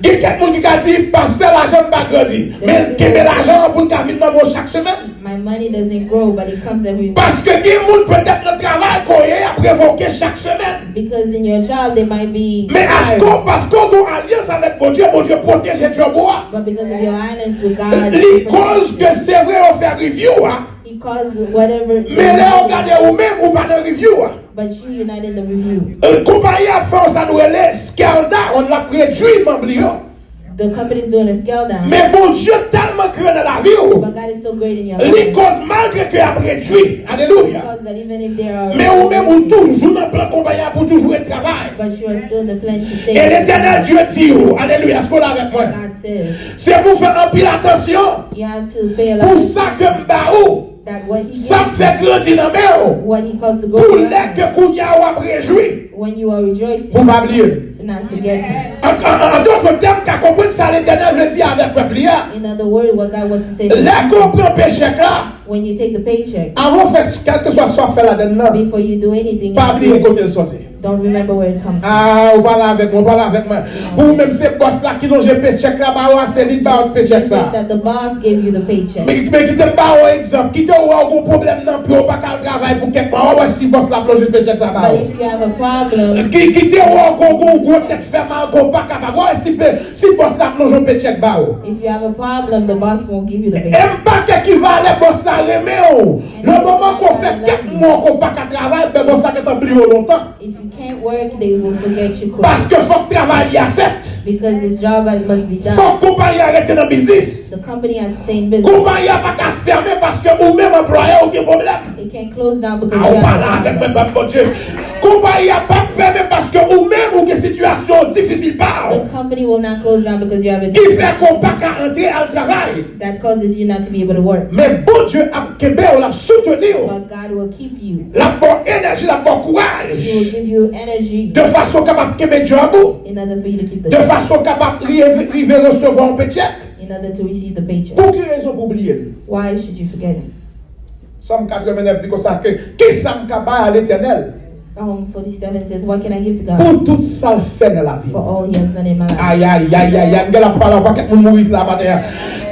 Gen kèk moun ki ka di, pastè, lajan m pa grandi. Men l kenbe lajan an pou l ka vin nan men w chak semèn. My money doesn't grow, but it comes every week. Paske gen moun petèt nan travay ke w ye, y ap revoke chak semèn. Because in your job, they might be Men asko, hiring. Paske w gen alyans avèk Bondye, Bondye pwoteje djòb ou a. But because of your alliance with God, Li koz ke se vre yo fè review a. He calls whatever. Men lè yo gade ou menm, ou pa nan review a. But you, you're not in the review. Konpayi a ap fè yon sa nou rele scale down, l ap redui manm li yo. The company's doing a scale down. Men Bondye tèlman gran nan lavi w, But God is so great in your li life. Koz malgre ke y ap redui. Alelouya. Because that even if there are Men ou menm ou toujou nan plan konpayi a pou toujou ret travay. But you are still in the plan to stay. E Letènèl Dye di w, alelouya, èske w la avèk mwen? God says Se pou w fè anpil atansyon you have to pay a lot pou of sa ke m ba ou. That what he Sa m gives fè you, grandi nan men w. What he calls to Pou go lè ke kounye a w ap rejwi. When you are rejoicing, Pou pa bliye. To not forget him. An, an, an dòt tèm, ka konprann sa Letènèl vle di avèk pèp li a. In other words, what God wants to say to Lè you, ke w pran pechèk la, when you take the paycheck, avan w fè kèlkeswa sa w ap fè ladann nan, before you do anything pa else, bliye kote l soti. Don't remember where it comes from. Ah, ou pale avèk mwen, ou pale avèk mwen. Pou ou menm se bòs la ki lonje pechèk la ba ou a, se li k ba ou pechèk You sa. Think that the boss gave you the paycheck. Men men kite m ba ou egzanp, kite w wè w gen pwoblèm nan pye w pa ka al travay pou kèk mwa, w wè si bòs la ap lonje pechèk sa ba But ou. If you have a problem, Ki kite w wè w gen yon gwo tèt fè mal ke w pa kapab, w wè si pe- si bòs la ap lonje yon pechèk ba ou. If you have a problem, the boss won't give you the E paycheck. M pa kwè ki valè bòs la renmen w. Le moman ke w fè kèk mwa ke w pa ka travay, ben bòs la gentan bliye w lontan. If you can't work, they will forget you quick. Paske fòk travay li a fèt. Because this job must be done. Fòk konpayi a rete nan biznis. The company has to stay in business. Konpayi a pa ka fèmen paske ou menm anplwayè ou gen pwoblèm. It can't close down because A ou you pale have a avèk mwen problem. Bòs Bondye. Konpayi a p ap fèmen paske ou menm ou gen sitiyasyon difisil pa w. The company will not close down because you have a Ki fè difficult ke w pa ka antre al travay. That causes you not to be able to work. Men Bondye ap kenbe w, l ap soutni w. But God will keep you. L ap ba w enèji, l ap ba w kouraj. He will give you energy De fason w kapab kenbe djòb ou. In order for you to keep the De fason w kapab rive, rive resevwa yon pechèk. In order to receive the paycheck. Pou ki rezon pou w bliye l? Why should you forget it? Sòm katrevenèf di konsa ke, kisa m ka bay a Letènèl Psalm forty-seven says, "What can I give to God pou tout sa l fè nan lavi for m? All he has done in my life?" Ay, ay, ay, ay, ay, m gen la pale ak yon pakèt moun Moris la maten an.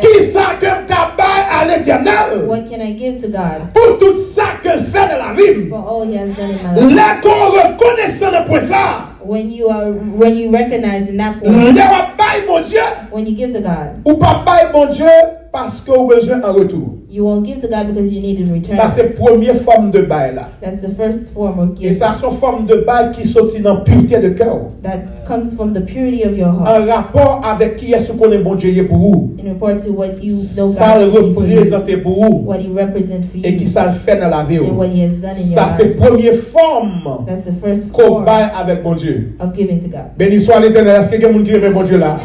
Kisa ke m ka bay a Letènèl What can I give to God pou tout sa ke l fè nan lavi m? For all he has done in my life? Lè ke w rekonesan nan pwen sa, When you are, when you recognize in that point, lè w ap bay Bondye, when you give to God, ou p ap bay Bondye paske w bezwen an retou. You won't give to God because you need in return. Sa se premye fòm de bay la. That's the first form of E giving. Sa se yon fòm de bay ki soti nan purite de kè w. That comes from the purity of your heart. An rapò avèk kiyès ou konnen Bondye ye pou ou. In regard to what you know Sa l God to be for you, reprezante pou ou. What he represents for E you, ki sa l fè nan lavi and w. What he has done in your Sa se life. Premye fòm That's the first ke w form bay avèk Bondye. Of giving to God. Beni swa Letènèl. Èske gen moun ki renmen Bondye la?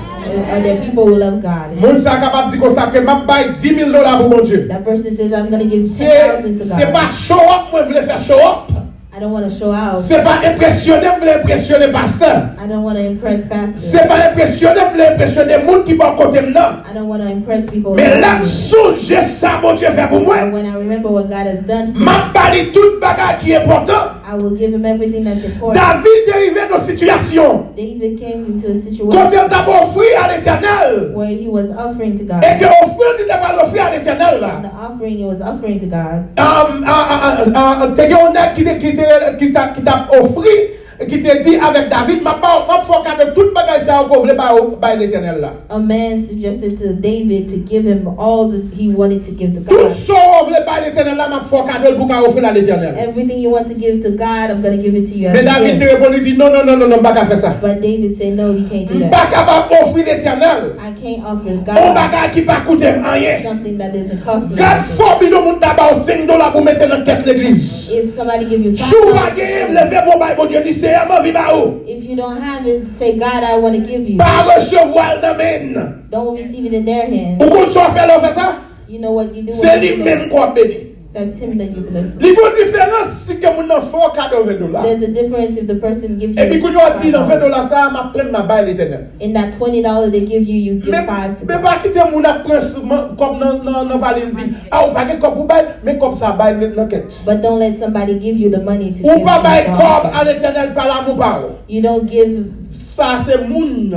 Are there people who love God? Moun sa kapab di konsa ke m ap bay dis mil dola pou Bondye. That person says, "I'm going to give Se, ten thousand to se pa God." Show up mwen vle fè show up. I don't want to show out. Se pa enpresyone m vle enpresyone pastè. I don't want to impress pastor. Se pa enpresyone m vle enpresyone moun ki bò kote m nan. I don't want to impress people Men around lè m me. Sonje sa Bondye fè pou But mwen, when I remember what God has done for m me, ap ba li tout bagay ki enpòtan. I I will give him everything that's important. David te rive nan sitiyasyon David came into a kote situation l t ap ofri a Letènèl. where he was offering to E God. ke ofrann li te pral ofri a Letènèl la, And the offering he was offering to God. um, a, a, a, a, te gen yon nèg ki te, ki te, ki t ap, ki t ap ofri, ki te di avèk David, "M ap ba w, m ap fè w kado tout bagay sa yo ke w vle ba yo, bay Letènèl la. A man suggested to David to give him all that he wanted to give to Tout God. sa w vle bay Letènèl la, m ap fè w kado l pou w ka ofri l a Letènèl." Everything you want to give to God, I'm going to give it to you as Men a David te gift. Reponn, li di, "Non, non, non, non, non, m pa ka fè sa. But David said, "No, you can't do M pa that. kapab ofri Letènèl I can't offer yon God bagay ki pa koute m anyen. something that doesn't cost me Gad anything." fòbi yon moun ta ba w senk dola pou mete nan kèt legliz. If somebody give you Si w pa five dollars, genyen, leve men w bay Bondye, di, "Seyè, m anvi ba ou." If you don't have it, say, "God, I want to give you." Pa resevwa l nan men n. Don't receive it in their hand. Ou konn sa w fè lè w fè sa? You know what you do Se when li you do menm that? ke w ap beni. That's him that you bless. Li gon diferans si ke moun nan fè w kado ven dola. There's a difference if the person gives you Epi kounye a w ap di, "Nan ven five dollars. Dola sa a, m ap pran, m ap bay Letènèl." In that twenty dollars they give you, you give Men, five to men God. Pa kite moun ap pran s- man- kòb nan, nan, nan valiz li. "A, ou pa gen kòb pou bay, men kòb sa a bay nan, nan kèt." But don't let somebody give you the money to Ou give pa to bay God. Kòb a Letènèl pa lanmou pa w. You don't give. Sa se moun.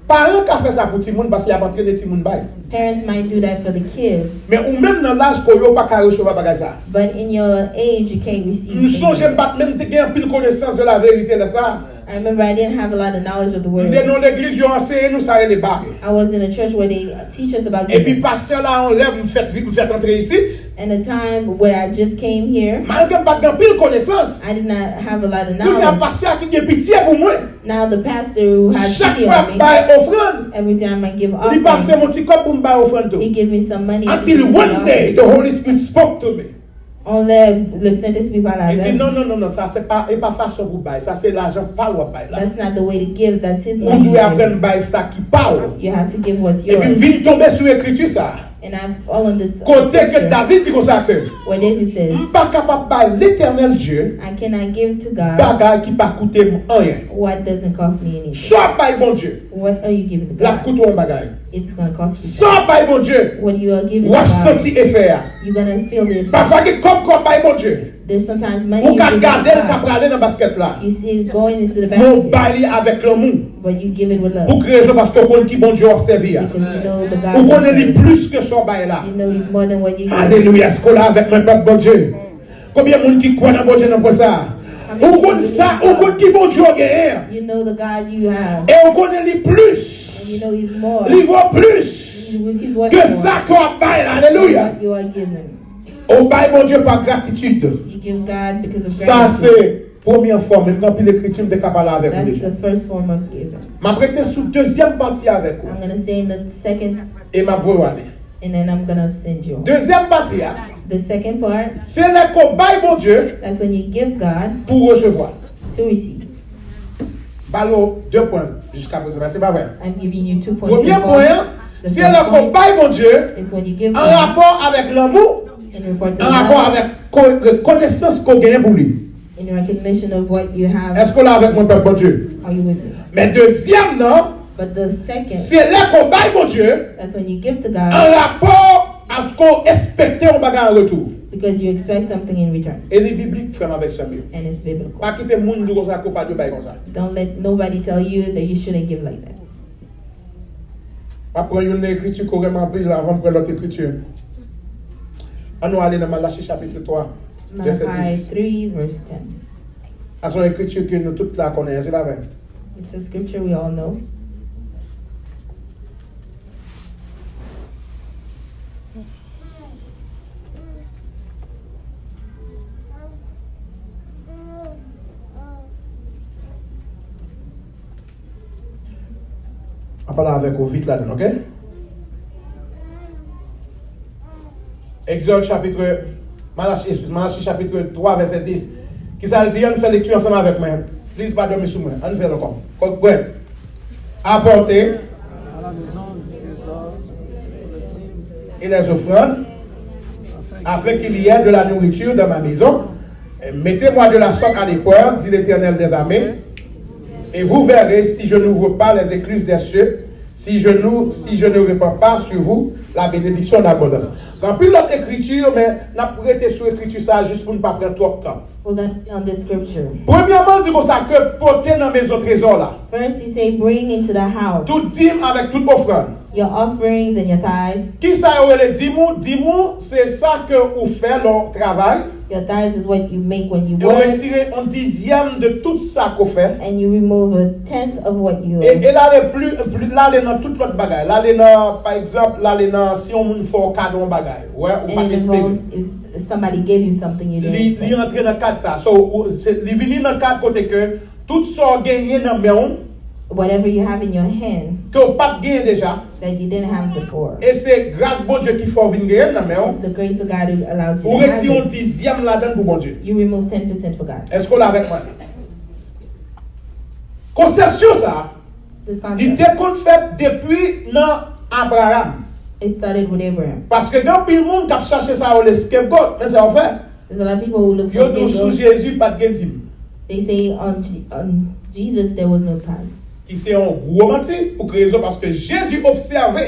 Paran ka fè sa pou timoun paske y ap antrene timoun bay. Parents might do that for the kids, Men ou menm nan laj ke w ye, ou pa ka resevwa bagay sa. But in your age, you can't receive M sonje anything. M pa t menm te gen anpil konesans de la verite lè sa. I remember I didn't have a lot of knowledge of the M te word. Nan legliz yo anseye nou sa rele bare. I was in a church where they teach us about Epi giving. Pastè la yon lè m fèt vi- m fèt antre isit. And the time when I just came here, Malgre m pa t gen anpil konesans, I did not have a lot of kounye a knowledge. Pastè a ki gen pitye pou mwen. Now the pastor who has Chak pity fwa on m me, bay ofrann, every time I give li pase offering, m yon ti kòb pou m bay ofrann tou. He give me some money to Until give to one God. Day the Holy Spirit spoke to me. On lè le Saint-Esprit parle Li di, avec "Non, me. Non, non, non, sa se pa, e pa fason pou bay. Sa se lajan pa w w ap bay la. That's not the way to give. That's his Ou money. Dwe aprann bay sa ki pa w." You have to give what's Epi m yours. Vin tonbe sou ekriti sa. And I've fallen this uh, Kote ke scripture David di konsa ke, where David says, "M pa kapab bay Letènèl Dye I cannot give to God bagay ki pa koute m anyen." What doesn't cost me anything. Sa w ap bay Bondye, What are you giving to l ap God? Koute w yon bagay. It's gonna cost you. Sa w ap bay Bondye, What you are giving w ap to God, Santi efè a. You're gonna feel the effect. Pafwa gen kòb ke w ap bay Bondye, There's sometimes money ou you ka give gade l to k ap God. Prale nan baskèt la. You see it going into the Men w basket, bay li avèk lanmou. But you give it with love. Pou ki rezon? Paske w konn ki Bondye w ap sèvi a. Because you know the God Ou you konnen li serve. Plis ke sa w bay la. You know he's more than what you give. Alelouya, èske w la avèk mwen, pèp Bondye? Konbyen moun ki kwè nan Bondye nan pwen sa? How many Ou konn people sa, believe ou konn God? Ki Bondye w genyen. You know the God you have. E ou konnen li plis. And you know he's more. Li vo plis He's, he's worth ke more sa ke w ap bay la. Alelouya. Than what you are given. Ou bay Bondye pa gratitid. You give God because of Sa se gratitude. Premye fòm, menm nan pil ekriti, m te ka pale avèk ou That's deja. The first form of giving. M ap rete sou dezyèm pati avèk ou. I'm gonna say in the second, E m ap voye w ale. And then I'm gonna send you. Dezyèm pati a, The second part, se lè ke w bay Bondye that's when you give God pou w resevwa. To receive. Ba l de pwen jiska prezan, se pa vre? I'm giving you two points. Premye pwen an, se lè ke w bay Bondye Is when you give an God rapò avèk lanmou, in report to an rapò love, avèk ko- rekonesans ke w genyen pou li. In recognition of what you have. Èske w la avèk mwen, pèp Bondye? Are you with me? Men dezyèm nan, But the second, se lè ke w bay Bondye that's when you give to an God rapò avèk ke w espekte yon bagay an retou. Because you expect something in return. E li biblik, frè m avèk sè m yo. And it's biblical. Pa kite moun di w konsa ke w pa dwe bay konsa. Don't let nobody tell you that you shouldn't give like that. M ap pran youn nan ekriti ke w renmen anpil avan m pran lòt ekriti. Ann nou ale nan Malachi chapit twa, vèsè Malachi dis. three, verse ten. Sa se yon ekriti ke nou tout la konnen, se pa vre? It's a scripture we all know. An pale avèk ou vit ladan l, oke? Egzòd chapit, Malachi, eskize, Malachi chapit twa, vèsè dis. Kisa l di? Ann fè lekti ansanm avèk mwen. Please, pa dòmi sou mwen. Ann fè l ankò. Kòk bwè. Apportez et les offrandes, afin qu'il y ait de la nourriture dans ma maison. Mettez-moi de la sorte à l'épreuve, dit l'Éternel des armées, et vous verrez si je n'ouvre pas les écluses des cieux, si je n'ou-, si je ne répands pas sur vous la bénédiction en abondance. Gen anpil lòt ekriti, men n ap rete sou ekriti sa a jis pou n pa pran twòp tan. We're going to stay on this scripture. Premyèman, l di konsa ke pote nan mezon trezò la. First, he said, bring into the house Tout dim avèk tout ofrann. Your offerings and your tithes. Kisa yo rele dim ou? Dim ou, se sa ke ou fè lè w travay. Your tithes is what you make when you E w work, retire yon dizyèm de tout sa ke w fè. And you remove a tenth of what you E, e l ale pli, pli, l ale nan tout lòt bagay. L ale nan, pa egzanp, l ale nan si yon moun fè w kado yon bagay. Wè, ou pa And t it espere. Involves if somebody gave you something you didn't Li, li expect. Antre nan kad sa. So, ou, se, li vini nan kad kote ke tout sa w genyen nan men w, Whatever you have in your hand ke w pa t genyen deja, that you didn't have before. E se gras Bondye ki fè w vin genyen l nan men w. It's the grace of God who allows you Ou to have retire yon it. Dizyèm ladan l pou Bondye. You remove ten percent for God. Èske w la avèk mwen? Konsèpsyon sa a, This li concept, te konn fèt depi nan Abraham. It started with Abraham. Paske gen anpil moun k ap chache sa yo le scapegoat, men sa yo fè. There's a lot of people who look Yo for di w sou scapegoats. Jezi pa t gen dim. They say on, Je- on Jesus there was no tithe. Ki se yon gwo manti pou k rezon paske Jezi obsève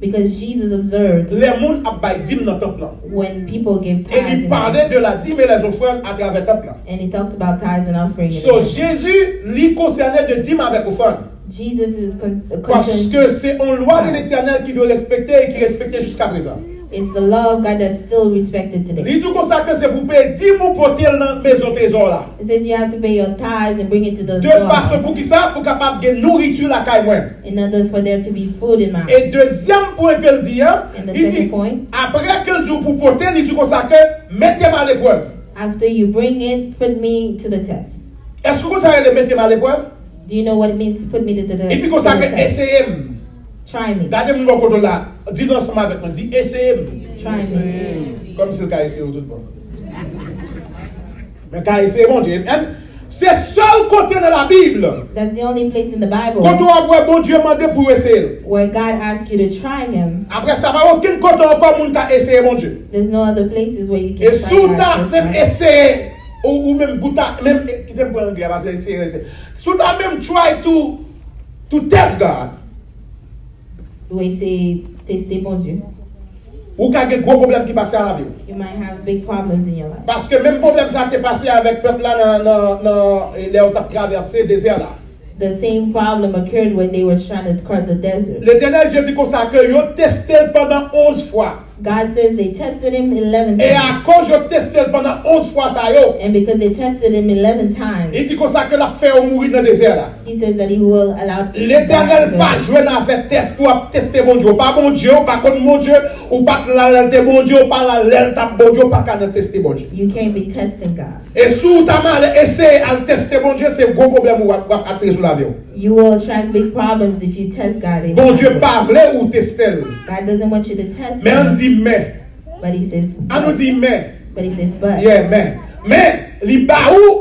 Because Jesus observed lè moun ap bay dim nan tanp lan. When people gave E li tithes. Pale de la dîme et les offrandes atravè tanp lan. And he talks about tithes and offering. So, Jezi, li konsène de dim avèk ofrann. Jesus is con- concerned. Paske se yon lwa de Letènèl ki dwe respekte e ki respekte jiska prezan. It's the law of God that's still respected today. Li di konsa ke se pou peye dim ou pote l nan mezon trezò la. It says you have to pay your tithes and bring it to the De fason pou storehouse. Ki sa? Pou kapab gen nouriti lakay mwen. In order for there to be food in my house. E dezyèm pwen ke l di an, And the li di, second point, apre ke l di w pou pote, li di konsa ke mete m aleprèv. After you bring it, put me to the test. Èske w konn sa rele mete m aleprèv? Do you know what it means to put me to the, Li di to konsa the ke test? Eseye m. Try me. Gade moun bò kote w la. Di l ansanm avèk mwen. Di eseye m. Try me. Kòmsi l ka eseye w tout bon. Men ka eseye Bondye. And se sèl kote nan Labib That's the only place in the Bible kote w ap wè Bondye mande pou w eseye l. Where God asks you to try him. Apre sa, pa okenn kote ankò moun ka eseye Bondye. There's no other places where you E can si w try ta God. Menm eseye, ou, ou menm gouta, menm, eh, kite m pran anglè, paske eseye, eseye. Si w ta menm try to, to test God, Ou eseye teste Bondye. Ou ka gen gwo pwoblèm ki pase a lavi w. You might have big problems in your life. Paske menm pwoblèm sa te pase avèk pèp la nan, nan, nan, eh, lè yo t ap travèse dezè la. The same problem occurred when they were trying to cross the desert. Letènèl Dye di konsa ke yo teste l pandan onz fwa. God says they tested him eleven E times. Akoz yo teste l pandan onz fwa sa yo, And because they tested him eleven times, li di konsa ke l ap fè yo mouri nan dezè la. He says that he will allow Letènèl pa jwenn afè tès pou ap teste Bondye. Ou pa Bondye, ou pa konn Bondye, ou pa t la lè l te Bondye, ou pa la lè l t ap Bondye, ou pa ka nan teste Bondye. You can't be testing God. E si w ta mal eseye al teste Bondye, se gwo pwoblèm ou ap, w ap atire sou lavi w. You will attract big problems if you test God. And Bondye pa vle ou teste l. God doesn't want you to test Men ann him. Di men. But he says, Ann nou di men. But he says, but. Yeah, men. Men, li ba ou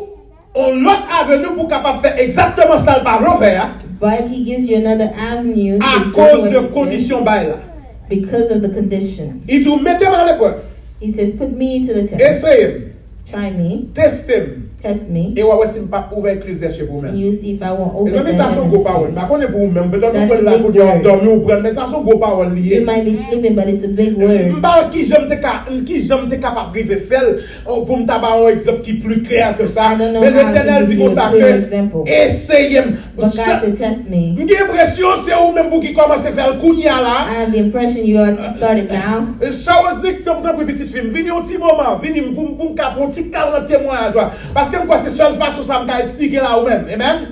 yon lòt aveni pou w kapab fè egzakteman sa l pa vle w fè a. But he gives you another avenue to do Akoz what de he says kondisyon bay la. Because of the condition. Li di w mete m aleprèv. He says, put me to the test. Eseye m. Try me. Teste m. Test me. E w a wè si m p ap ouvè eklizyè sye pou ou And menm. you will see if I won't open the Mezanmi, sa se yon heavens gwo to pawòl. you. M pa konnen pou ou menm. Petèt ou That's pran a la big kounye a w word. Dòmi, ou pran l. Men sa se yon gwo pawòl li ye. You might be sleeping, but it's a big word. M pa wè kijan m te ka, kijan m te kapab rive fè l, oh, pou m ta ba yon egzanp ki pli klè ke sa. I don't know Men how I Letènèl can di give you a konsa clear ke example. Eseye m. But God said, test me. M gen enpresyon se ou menm pou ki kòmanse fè l kounye a la. I have the impression you are to start it now. Sè Wesley, tanpri, tanpri, pitit fi m, vini yon ti moman, vini m pou, pou m ka pran yon ti kal nan temwayaj ou a. Paske m kwè se sèl fason sa m ka esplike la ou menm. Amen.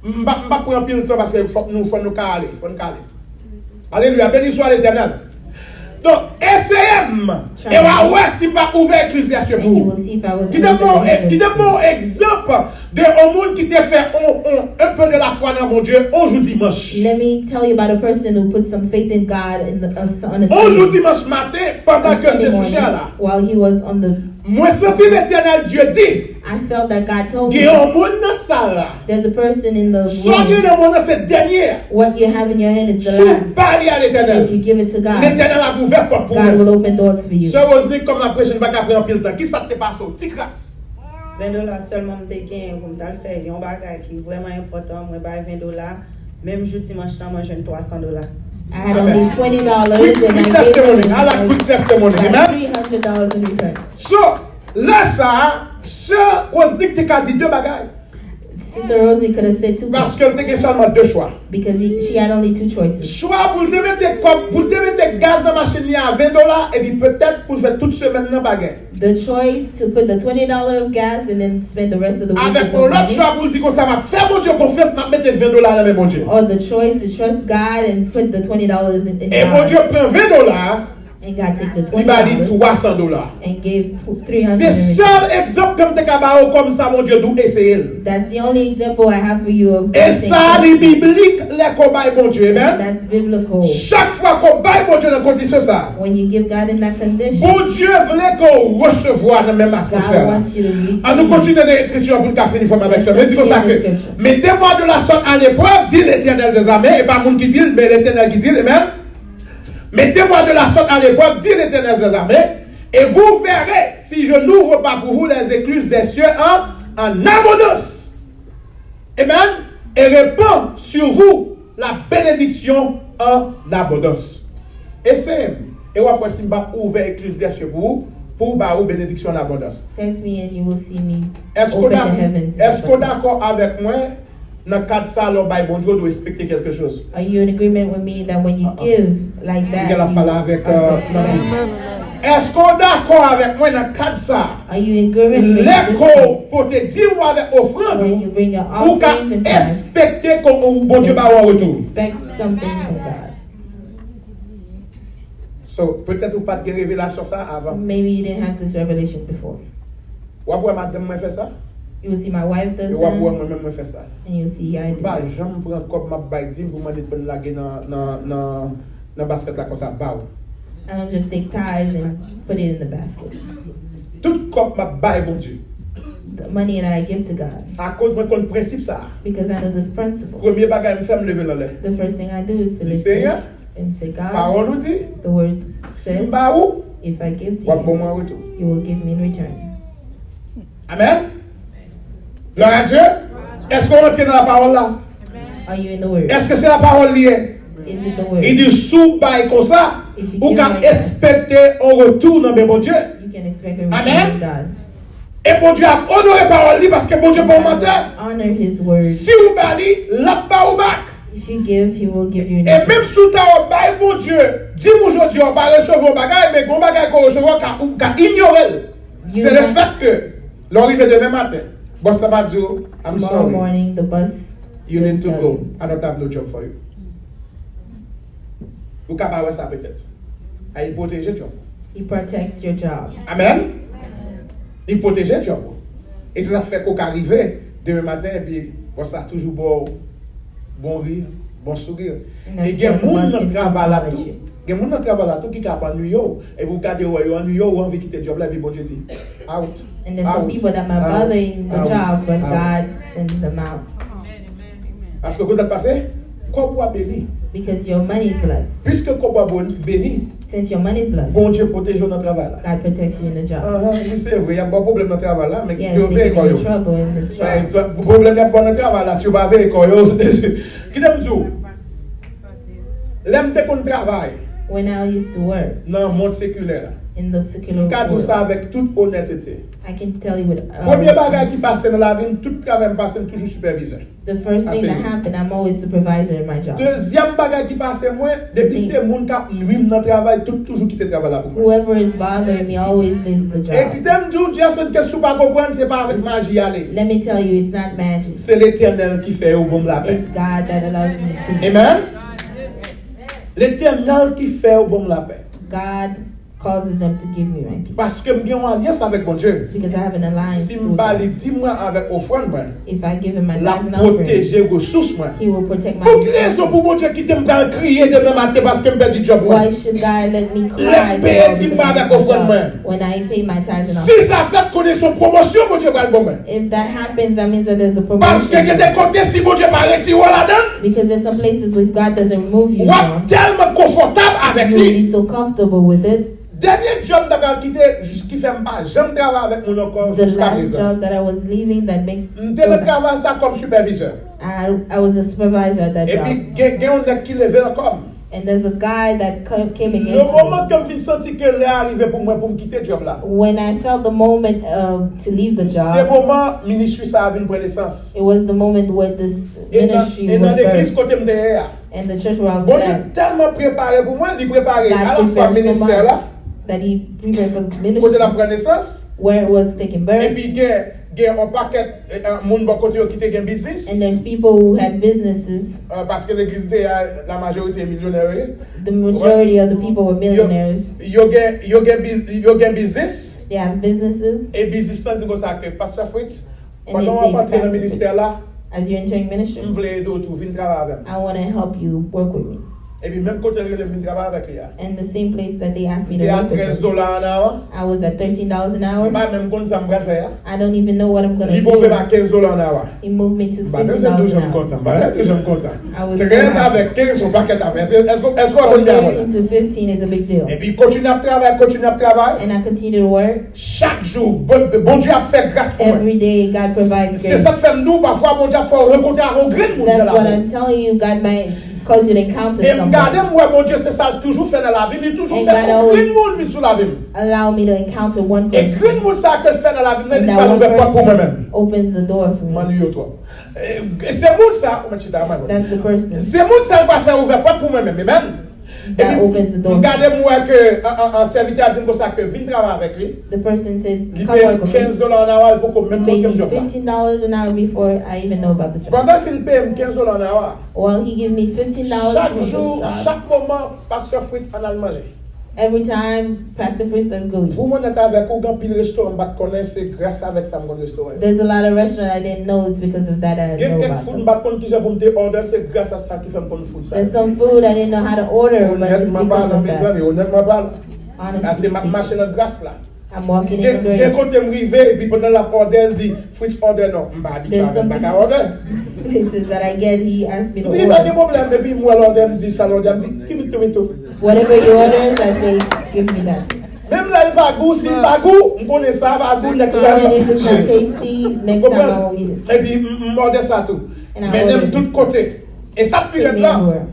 M pa, m pa pran anpil tan paske fòk nou, fò nou ka ale, fò nou ka ale. Aleluya, beni swa Letènèl. Donk, eseye m, e w a wè si m pa ouvè eklizyasyon And you pou will see if I will ou. Kite m open ba the w, e, kite m ba heavens. W egzanp de yon moun ki te fè on, on, un peu de la foi nan Bondye on jou dimanch. Let me tell you about a person who put some faith in God in the, uh, on a On jou Sunday. Dimanch maten, pandan ke m te sou chè la, While he was on the, mwen santi Letènèl Dye di, I felt that God told gen me, yon moun nan sal la. There's a person in the Sa w gen room. Nan mond nan se dènye. What you have in your hand is the Si w last. Ba li a Letènèl. If you give it to God, Letènèl ap ouvè pòt pou God ou. Will open doors for you. Sè Roseline, kòm n ap preche, n pa ka pran anpil tan. Kisa k te pase w? Ti kras. Ven dola sèlman m te genyen pou m t al fè yon bagay ki vrèman enpòtan. Mwen bay ven dola. Menm jou dimanch lan, mwen jwenn twa san dola. I had only twenty dollars and I gave her like three hundred dollars in return. So, lè sa a, sè Rosnick te ka di de bagay. Sister Rosalie could have said two things. Paske l te gen sèlman de chwa. Because he, she had only two choices. Chwa pou l te mete kòb, pou l te mete gaz nan machin li a ven dola, epi petèt pou l fè tout semèn nan pa gen. The choice to put the twenty dollars of gas and then spend the rest of the week with no money. Avèk yon lòt chwa pou l di konsa, "M ap fè Bondye konfyans, m ap mete ven dola nan men Bondye." Or the choice to trust God and put the twenty dollars in, in God. E Bondye pran ven dola a, and God take the twenty dollars, li ba li twa san dola. And gave tw-, three hundred. Se sèl egzanp ke m te ka ba ou kòm sa Bondye di w eseye l. That's the only example I have for you of God saying, e sa li biblik lè ke w bay Bondye, amen. That's biblical. Chak fwa ke w bay Bondye nan kondisyon sa, when you give God in that condition, Bondye vle ke w resevwa nan menm atmosfè la. God wants you to receive. An nou kontinye nan ekriti an pou n ka fini fòm avèk sa. Men di konsa ke, mettez-moi de la sorte à l'épreuve, dit l'Éternel des armées, e pa moun ki di l, men Letènèl ki di l, amen. Mettez-moi de la sorte à l'épreuve, dit l'Éternel des armées, et vous verrez si je n'ouvre pas pour vous les écluses des cieux en, en abondance. Amen. Et répand sur vous la bénédiction en abondance. Eseye m, e w ap wè si m p ap ouvè ekliz dèsye pou ou, pou w ba ou benediksyon an abondans. Test me and you will see me open the heavens in abundance. Èske w dakò avèk mwen? Nan kad sa, lè w bay Bondye, w dwe ekspekte kèlke choz. Are you in agreement with me that when you give like that, you are tested? Èske w dakò avèk mwen nan kad sa? Are you in agreement with me in this case? Lè ke w pote dim ou avèk ofrann ou, ou ka ekspekte ke Bondye ba ou an retou. When you bring your offerings and tithes, you should expect something from God. So, petèt ou pa t gen revelasyon sa a avan. Maybe you didn't have this revelation before. W ap wè madanm mwen fè sa. You will see my wife does that. E w ap wè mwen menm mwen fè sa. And you'll see I do that. M pa janm pran kòb m ap bay dim pou mande pou l lage nan, nan, nan, nan baskèt la konsa, ba w. I don't just take tithes and put it in the basket. Tout kòb m ap bay Bondye. The money that I give to God. Akoz mwen konn prensip sa a. Because I know this principle. Premye bagay m fè, m leve l anlè. The first thing I do is to lift it up and say, God, the word says, if I give to you, you will give me in return. Di, Senyè, pawòl ou di, si m ba ou, w ap ban m an retou. Amen. Glwa a Dye. Èske w rantre nan lapawòl la? Are you in the word? Èske se lapawòl li ye? Is it the word? Li di, si w bay konsa, ou ka ekspekte yon retou nan men Bondye. If you give like that, you can expect a return from God. Amen. E Bondye ap onore pawòl li paske Bondye pa yon mantè. Honor his word. Si w ba li, l ap ba ou back. If you give, he will give you in return. E menm si w ta w bay Bondye dim ou jodi a, w pa resevwa yon bagay, men gon bagay ke w resevwa, w ka, ou ka inyore l. Se le fèt ke lè w rive demen maten, bòs la va di w, I'm sorry. Tomorrow morning, the boss will tell you. You need to go. I don't have no job for you. Ou ka pa wè sa petèt. A, li pwoteje djòb ou. He protects your job. Amen. Li pwoteje djòb ou. E se sa k fè ke w ka rive demen maten epi bòs la toujou ba w bon ri, bon souri. E gen moun nan travay la tou. Gen moun nan travay la tou ki ka ap annuiye w. Epi w gade w wè yo annuiye w, ou anvi kite djòb la epi Bondye di, out. And there's some people that might bother in the job, but God sends them out. Paske koze k pase, kòb ou a beni. Because your money is blessed. Piske kòb ou a bon-, beni, since your money is blessed, Bondye pwoteje w nan travay la. God protects you in the job. Ahan, wi, se vre, y ap ba w pwoblèm nan travay la, men kite yo veye kò yo. Yes, they give you trouble in the job. Pwoblèm y ap ba w nan travay la, si yo pa veye kò yo, kite m di w, lè m te konn travay, when I used to work, nan mond sekilè la, in the secular world, m ka di w sa avèk tout onètete. I can tell you with, um, premye bagay ki pase nan lavi m, tout travay m pase, m toujou sipèvizè. The first thing that happened, I'm always supervisor in my job. Dezyèm bagay ki pase mwen, depi se moun k ap nwi m nan travay, tout toujou kite travay la pou mwen. Whoever is bothering me always leaves the job. E kite m di w, Jason, ke si w pa konprann, se pa avèk maji y ale. Let me tell you, it's not magic. Se Letènèl ki fè yo ban m lapè. It's God that allows me peace. Amen. Letènèl ki fè yo ban m lapè. God causes them to give me my peace. Paske m gen yon alyans avèk Bondye. Because I have an alliance with God. Si m ba li dim mwen avèk ofrann mwen, if I give him my tithes and offering, l ap pwoteje resous mwen. He will protect my resources. Pou ki rezon pou Bondye kite m pral kriye demen maten paske m pèdi djòb mwen? Why should God let me cry tomorrow because I lose my job when I pay my tithes and offering? Lè m peye dim mwen avèk ofrann mwen, si sa fèt, konnen se yon pwomosyon Bondye pral ban mwen. If that happens, that means that there's a promotion coming. Paske gen de kote, si Bondye pa retire w ladan l, because there's some places if God doesn't remove you from, w ap tèlman konfòtab avèk li. You will be so comfortable with it. Dènye djòb m ta pral kite, jis ki fè m pa janm travay avèk moun ankò jiska prezan. The last job that I was leaving that makes, m te nan travay sa kòm sipèvizè. I, I was a supervisor at that job. Epi gen, gen yon nèg ki leve l ankò m. And there's a guy that co- came Le against moman me. Ke m vin santi ke lè a rive pou mwen pou m kite djòb la, When I felt the moment uh, to leave the se job, moman ministri sa a vin pran nesans. It was the moment where this E nan ministry e nan was legliz birthed. Kote m te ye a, And the church where I was Bondye at, tèlman prepare pou mwen, li prepare God alafwa prepared so ministè la, much that He prepared for the kote l ap ministry, pran nesans, where it was taking birth. Epi gen gen yon pakèt eh, eh, moun bò kote yo ki te gen biznis. And there's people who had businesses Eh, Paske legliz de a, la majorite milyonè yo ye. The majority of the people were millionaires. Yo gen yo gen biz- yo gen biznis. They have businesses. E biznis lan di konsa ke Pastè Fritz, And they pandan w ap say, antre nan "Pastor ministè Fritz, la, as you enter in m ministry, vle ede w tou, vin travay avè m. I want to help you work with me." Epi menm kote l rele m vin travay avèk li a, And the same place that they asked me m to te a work with trèz them, dola an awa. I was at thirteen dollars an M hour. Pa menm konn sa m pral fè a. I don't even know what I'm going Li to ponpe do. a kenz dola an awa. He moved me to M pa bezwen fifteen dollars toujou an m hour. Kontan, m pa bezwen toujou m kontan. I was so Trèz happy. Avèk kenz, se yon pakèt afè. Se- Èske èske w From konn gade? thirteen to fifteen is a big deal. Epi kontinye ap travay, kontinye ap travay. And I continue to work. Chak jou, Bon- Bondye ap fè gras pou mwen. Every day, God provides Se sa grace. k fè m di w, pafwa Bondye ap fè w rankontre avè yon grenn moun nan That's what lavi. I'm telling you. God might cause you to encounter E m gade someone. M wè Bondye se sa l toujou fè nan lavi, li toujou And fè God yon always grenn moun vin sou lavi m. Allow me to encounter one E person. Grenn moun sa ke l fè nan lavi m nan, And li that pral one ouvè pòt pou mwen person menm. Opens the door for me. M annuiye w twòp. E, Se moun sa, ou mèt chita, my brother. That's the person. Se moun sa l pral fè ouvè pòt pou mwen menm, amen. That opens the door. M gade m wè ke an, an, an, sèvitè a di m konsa ke vin travay avèk li. The person says, Li "Come peye work with me." Kenz dola an awa, li poko menm Pay montre me m djòb la. fifteen dollars an hour before I even know about the job. Pandan l fin peye m kenz dola an awa, Well, he give me fifteen dollars chak for the jou, job. Chak moman, Pastè Fritz, ann al manje. Every time, "Pastor Fritz, let's go eat." Pou m onèt avèk ou, gen anpil restoran m pa t konnen, se gras avèk sa m konn restoran yo. There's a lot of restaurant I didn't know, it's because of that I Gen know kèk about food m them. Pa t konn kijan pou m te order, se gras a sa ki fè m konn food sa. There's some food I didn't know how to order, but it's Onètman because palan, of that. Mezanmi, onètman palan. Honestly Ase m ap mache speaking, nan gras la. I'm walking in Gen the gen grace. Kote m rive, epi pandan l ap order, l di, "Fritz, order non." M pa abitye There's avè l, m pa ka something- order. Places that I get, he asked me to M di, "Pa gen order. Pwoblèm." Epi m wè l order, m di, "Sa l order?" M di, "Give it to me too." Whatever you order, I say, "Give me that." Menm lè l pa gou, si l pa gou, m konnen sa pa gou, next Even time. if it's not tasty, next time I won't eat it. Epi m m order sa tou. And I Mennen m order tout this. Kote. E sa k pi Take rèd me la. Everywhere.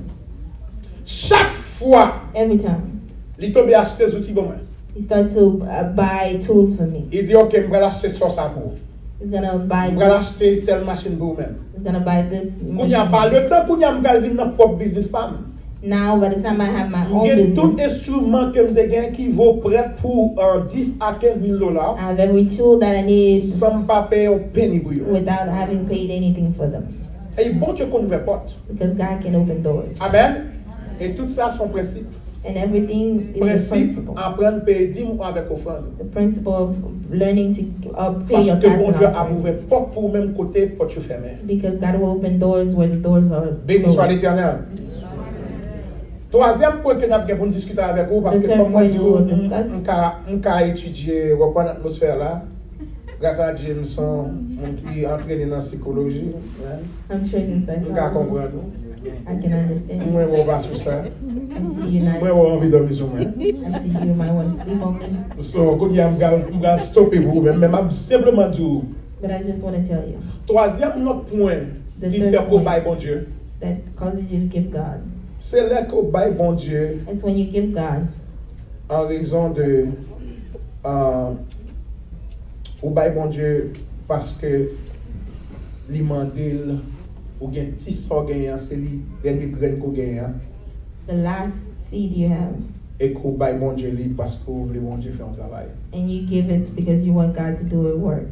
Chak fwa, Every time. Li tonbe achte zouti ban mwen. He starts to uh, buy tools for me. Li di, "Ok, m pral achte sò sa pou ou. He's gonna buy M pral this. Achte tèl machin pou ou menm." He's gonna buy this Kounye a, machine. Pa letan kounye a m pral vin nan pwòp biznis pa m. Now, by the time I have my M own gen tout business, enstriman ke m te gen ki vo prèt pou an dis a kenz mil dola, I have every tool that I need San m pa peye yon peni pou yo. Without having paid anything for them. E Bondye konn ouvè pòt. Because God can open doors. Amen. E tout sa se yon prensip. And everything is a Prensip principle. Aprann peye dim ou avèk ofrann. The principle of learning to uh, pay your Paske tithes and Bondye ap offering. Ouvè pòt pou ou menm kote pòt yo fèmen. Because God will open doors where the doors are Beni swa closed. Letènèl. Twazyèm pwen ke n ap gen pou n diskite avèk ou, paske The third kòm mwen point di we ou, will m, discuss. M ka, m ka etidye, w konprann atmosfè la. Gras a Dye, m se yon moun ki antrene nan sikoloji. Hein? I'm trained in M ka psychology. Konprann ou. I can understand. Mwen wè w pa sou sa. I see you not. Mwen wè w anvi dòmi sou mwen. I see you might want to sleep on me. So, kounye a m pral, m pral stope pou ou, men, men m ap senpleman di w. But I just want to tell you. Twazyèm lòt pwen The ki third fè ke w point. Bay Bondye. That causes you to give God. Se lè ke w bay Bondye. It's when you give God. An rezon de, uh, ou bay Bondye paske li mande l, ou gen ti sa w genyen an, se li, dènye grenn ke w genyen an. The last seed you have. E ke w bay Bondye li paske w vle Bondye fè yon travay. And you give it because you want God to do a work.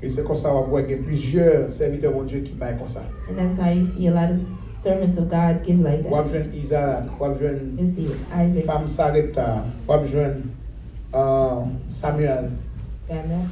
E se konsa w ap wè gen plizyè sèvitè Bondye ki bay konsa. And that's how you see a lot of servants of God give like that. W ap jwenn Izarak, w ap jwenn You see Isaac, Fanm Sarepta, w ap jwenn, uh, Samuel. Samuel.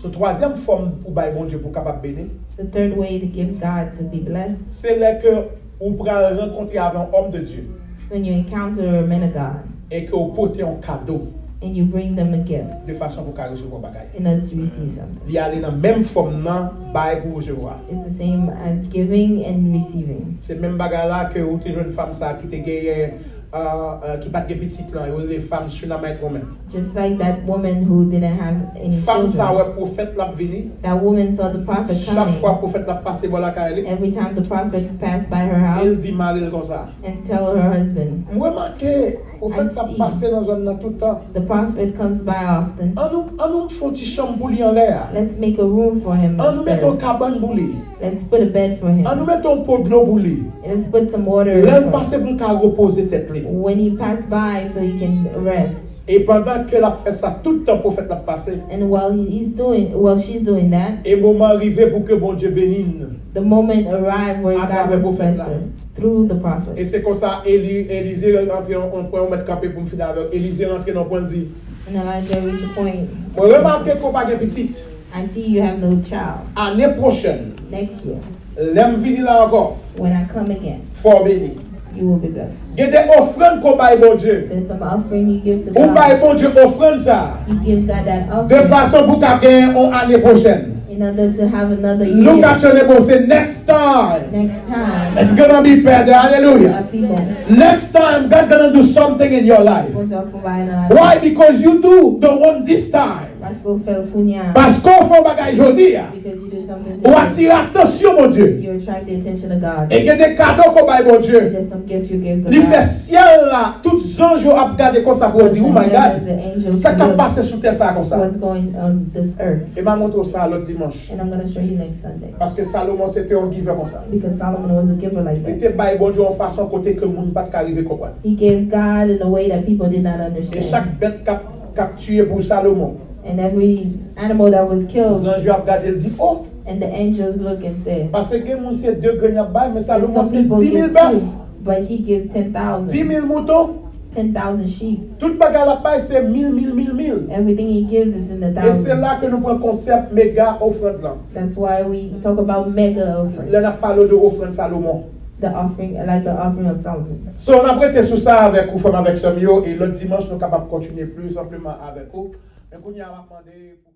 So, twazyèm fòm ou bay Bondye pou w kapab beni, The third way to give God to be blessed, se lè ke ou pral rankontre avè yon òm de Dye. When you encounter a man of God E ke ou pote yon kado and you bring them a gift de fason pou w ka resevwa bagay. In order to receive something. Li ale nan menm fòm nan, bay pou resevwa. It's the same as giving and receiving. Se menm bagay la ke ou te jwenn fanm sa ki te genyen, euh, ki pa t gen pitit lan, yo rele fanm Shunamayt woman. Just like that woman who didn't have any Fanm sa children. Wè pwofèt la ap vini. That woman saw the prophet Chak coming. Fwa pwofèt la ap pase bò lakay li, Every time the prophet passed by her e l house di mari l konsa, and tell her husband, "M remake pwofèt sa ap pase nan zòn nan tout tan. The prophet comes by often. An nou, an nou fè yon ti chanm pou li anlè a. Let's make a room for him An nou mete yon upstairs. Kabann pou li. Let's put a bed for him. An nou mete yon po dlo pou li. Let's put some water Lè in l for pase him. Pou l ka repoze tèt li. When he passed by so he can rest. E pandan ke l ap fè sa, tout tan pwofèt la ap pase. And while he's doing, while she's doing that, E moman rive pou ke Bondye beni n. The moment arrived where God Atravè was pwofèt la. blessed her through the prophet. E se konsa Eli, Elize rantre yon, yon pwen, yon mèt kanpe pou m fini avè w. Elize rantre nan pwen, l di, And Elijah reached a point. "Mwen remake ke w pa gen pitit. I see you have no child. Ane pwochèn, Next year, lè m vini la ankò, when I come again, fò w beni." you will be blessed. Gen de ofrann ke w bay Bondye. There's some offering you give to Ou bay God. Bondye ofrann sa You give God that de offering fason pou w ka gen yon ane pwochèn. In order to have another Look year. At your neighbor, say, "Next time, Next time, it's gonna be better." Hallelujah. Happy moment. Next time, God gonna do something in your life. Going to provide another. Why? Because you do the one this time. Paske w fè l kounye a. Paske w fè yon bagay jodi a. Because you do something Ou today. Atire atansyon Bondye. You attract the attention of God. E gen de kado ke w bay Bondye. There's some gifts you give to Li fè God. Syèl la, tout zanj yo ap gade konsa pou yo di, "Oh my God, The angels sa k ap look pase sou tè sa a konsa?" What's going on this earth. E m a montre w sa lòt dimanch. And I'm going to show you next Sunday. Paske Salomon se te yon givè konsa. Because Solomon was a giver like Li that. Te bay Bondye yon fason kote ke moun pa t ka rive konprann. He gave God in a way that people did not E understand. Chak bèt k ap, k ap tiye pou Salomon, And every animal that was killed, zanj yo ap gade l di, "Oh!" And the angels look and say, Paske gen moun se de grenn y ap bay, men And Salomon some se people di mil give bèf, two, but he give ten thousand. Di mil mouton. Ten thousand sheep. Tout bagay l ap bay se mil, mil, mil, mil. Everything he gives is in the E se thousand. La ke nou pran konsèp mega ofrann lan. That's why we talk about mega offering. Lè n ap pale de ofrann Salomon. The offering, like the offering of Solomon. So, n ap rete sou sa avèk ou, frè m avèk sè m yo, e lòt dimanch, nou kapab kontinye plis anpleman avèk ou. Men kounye a, m ap mande pou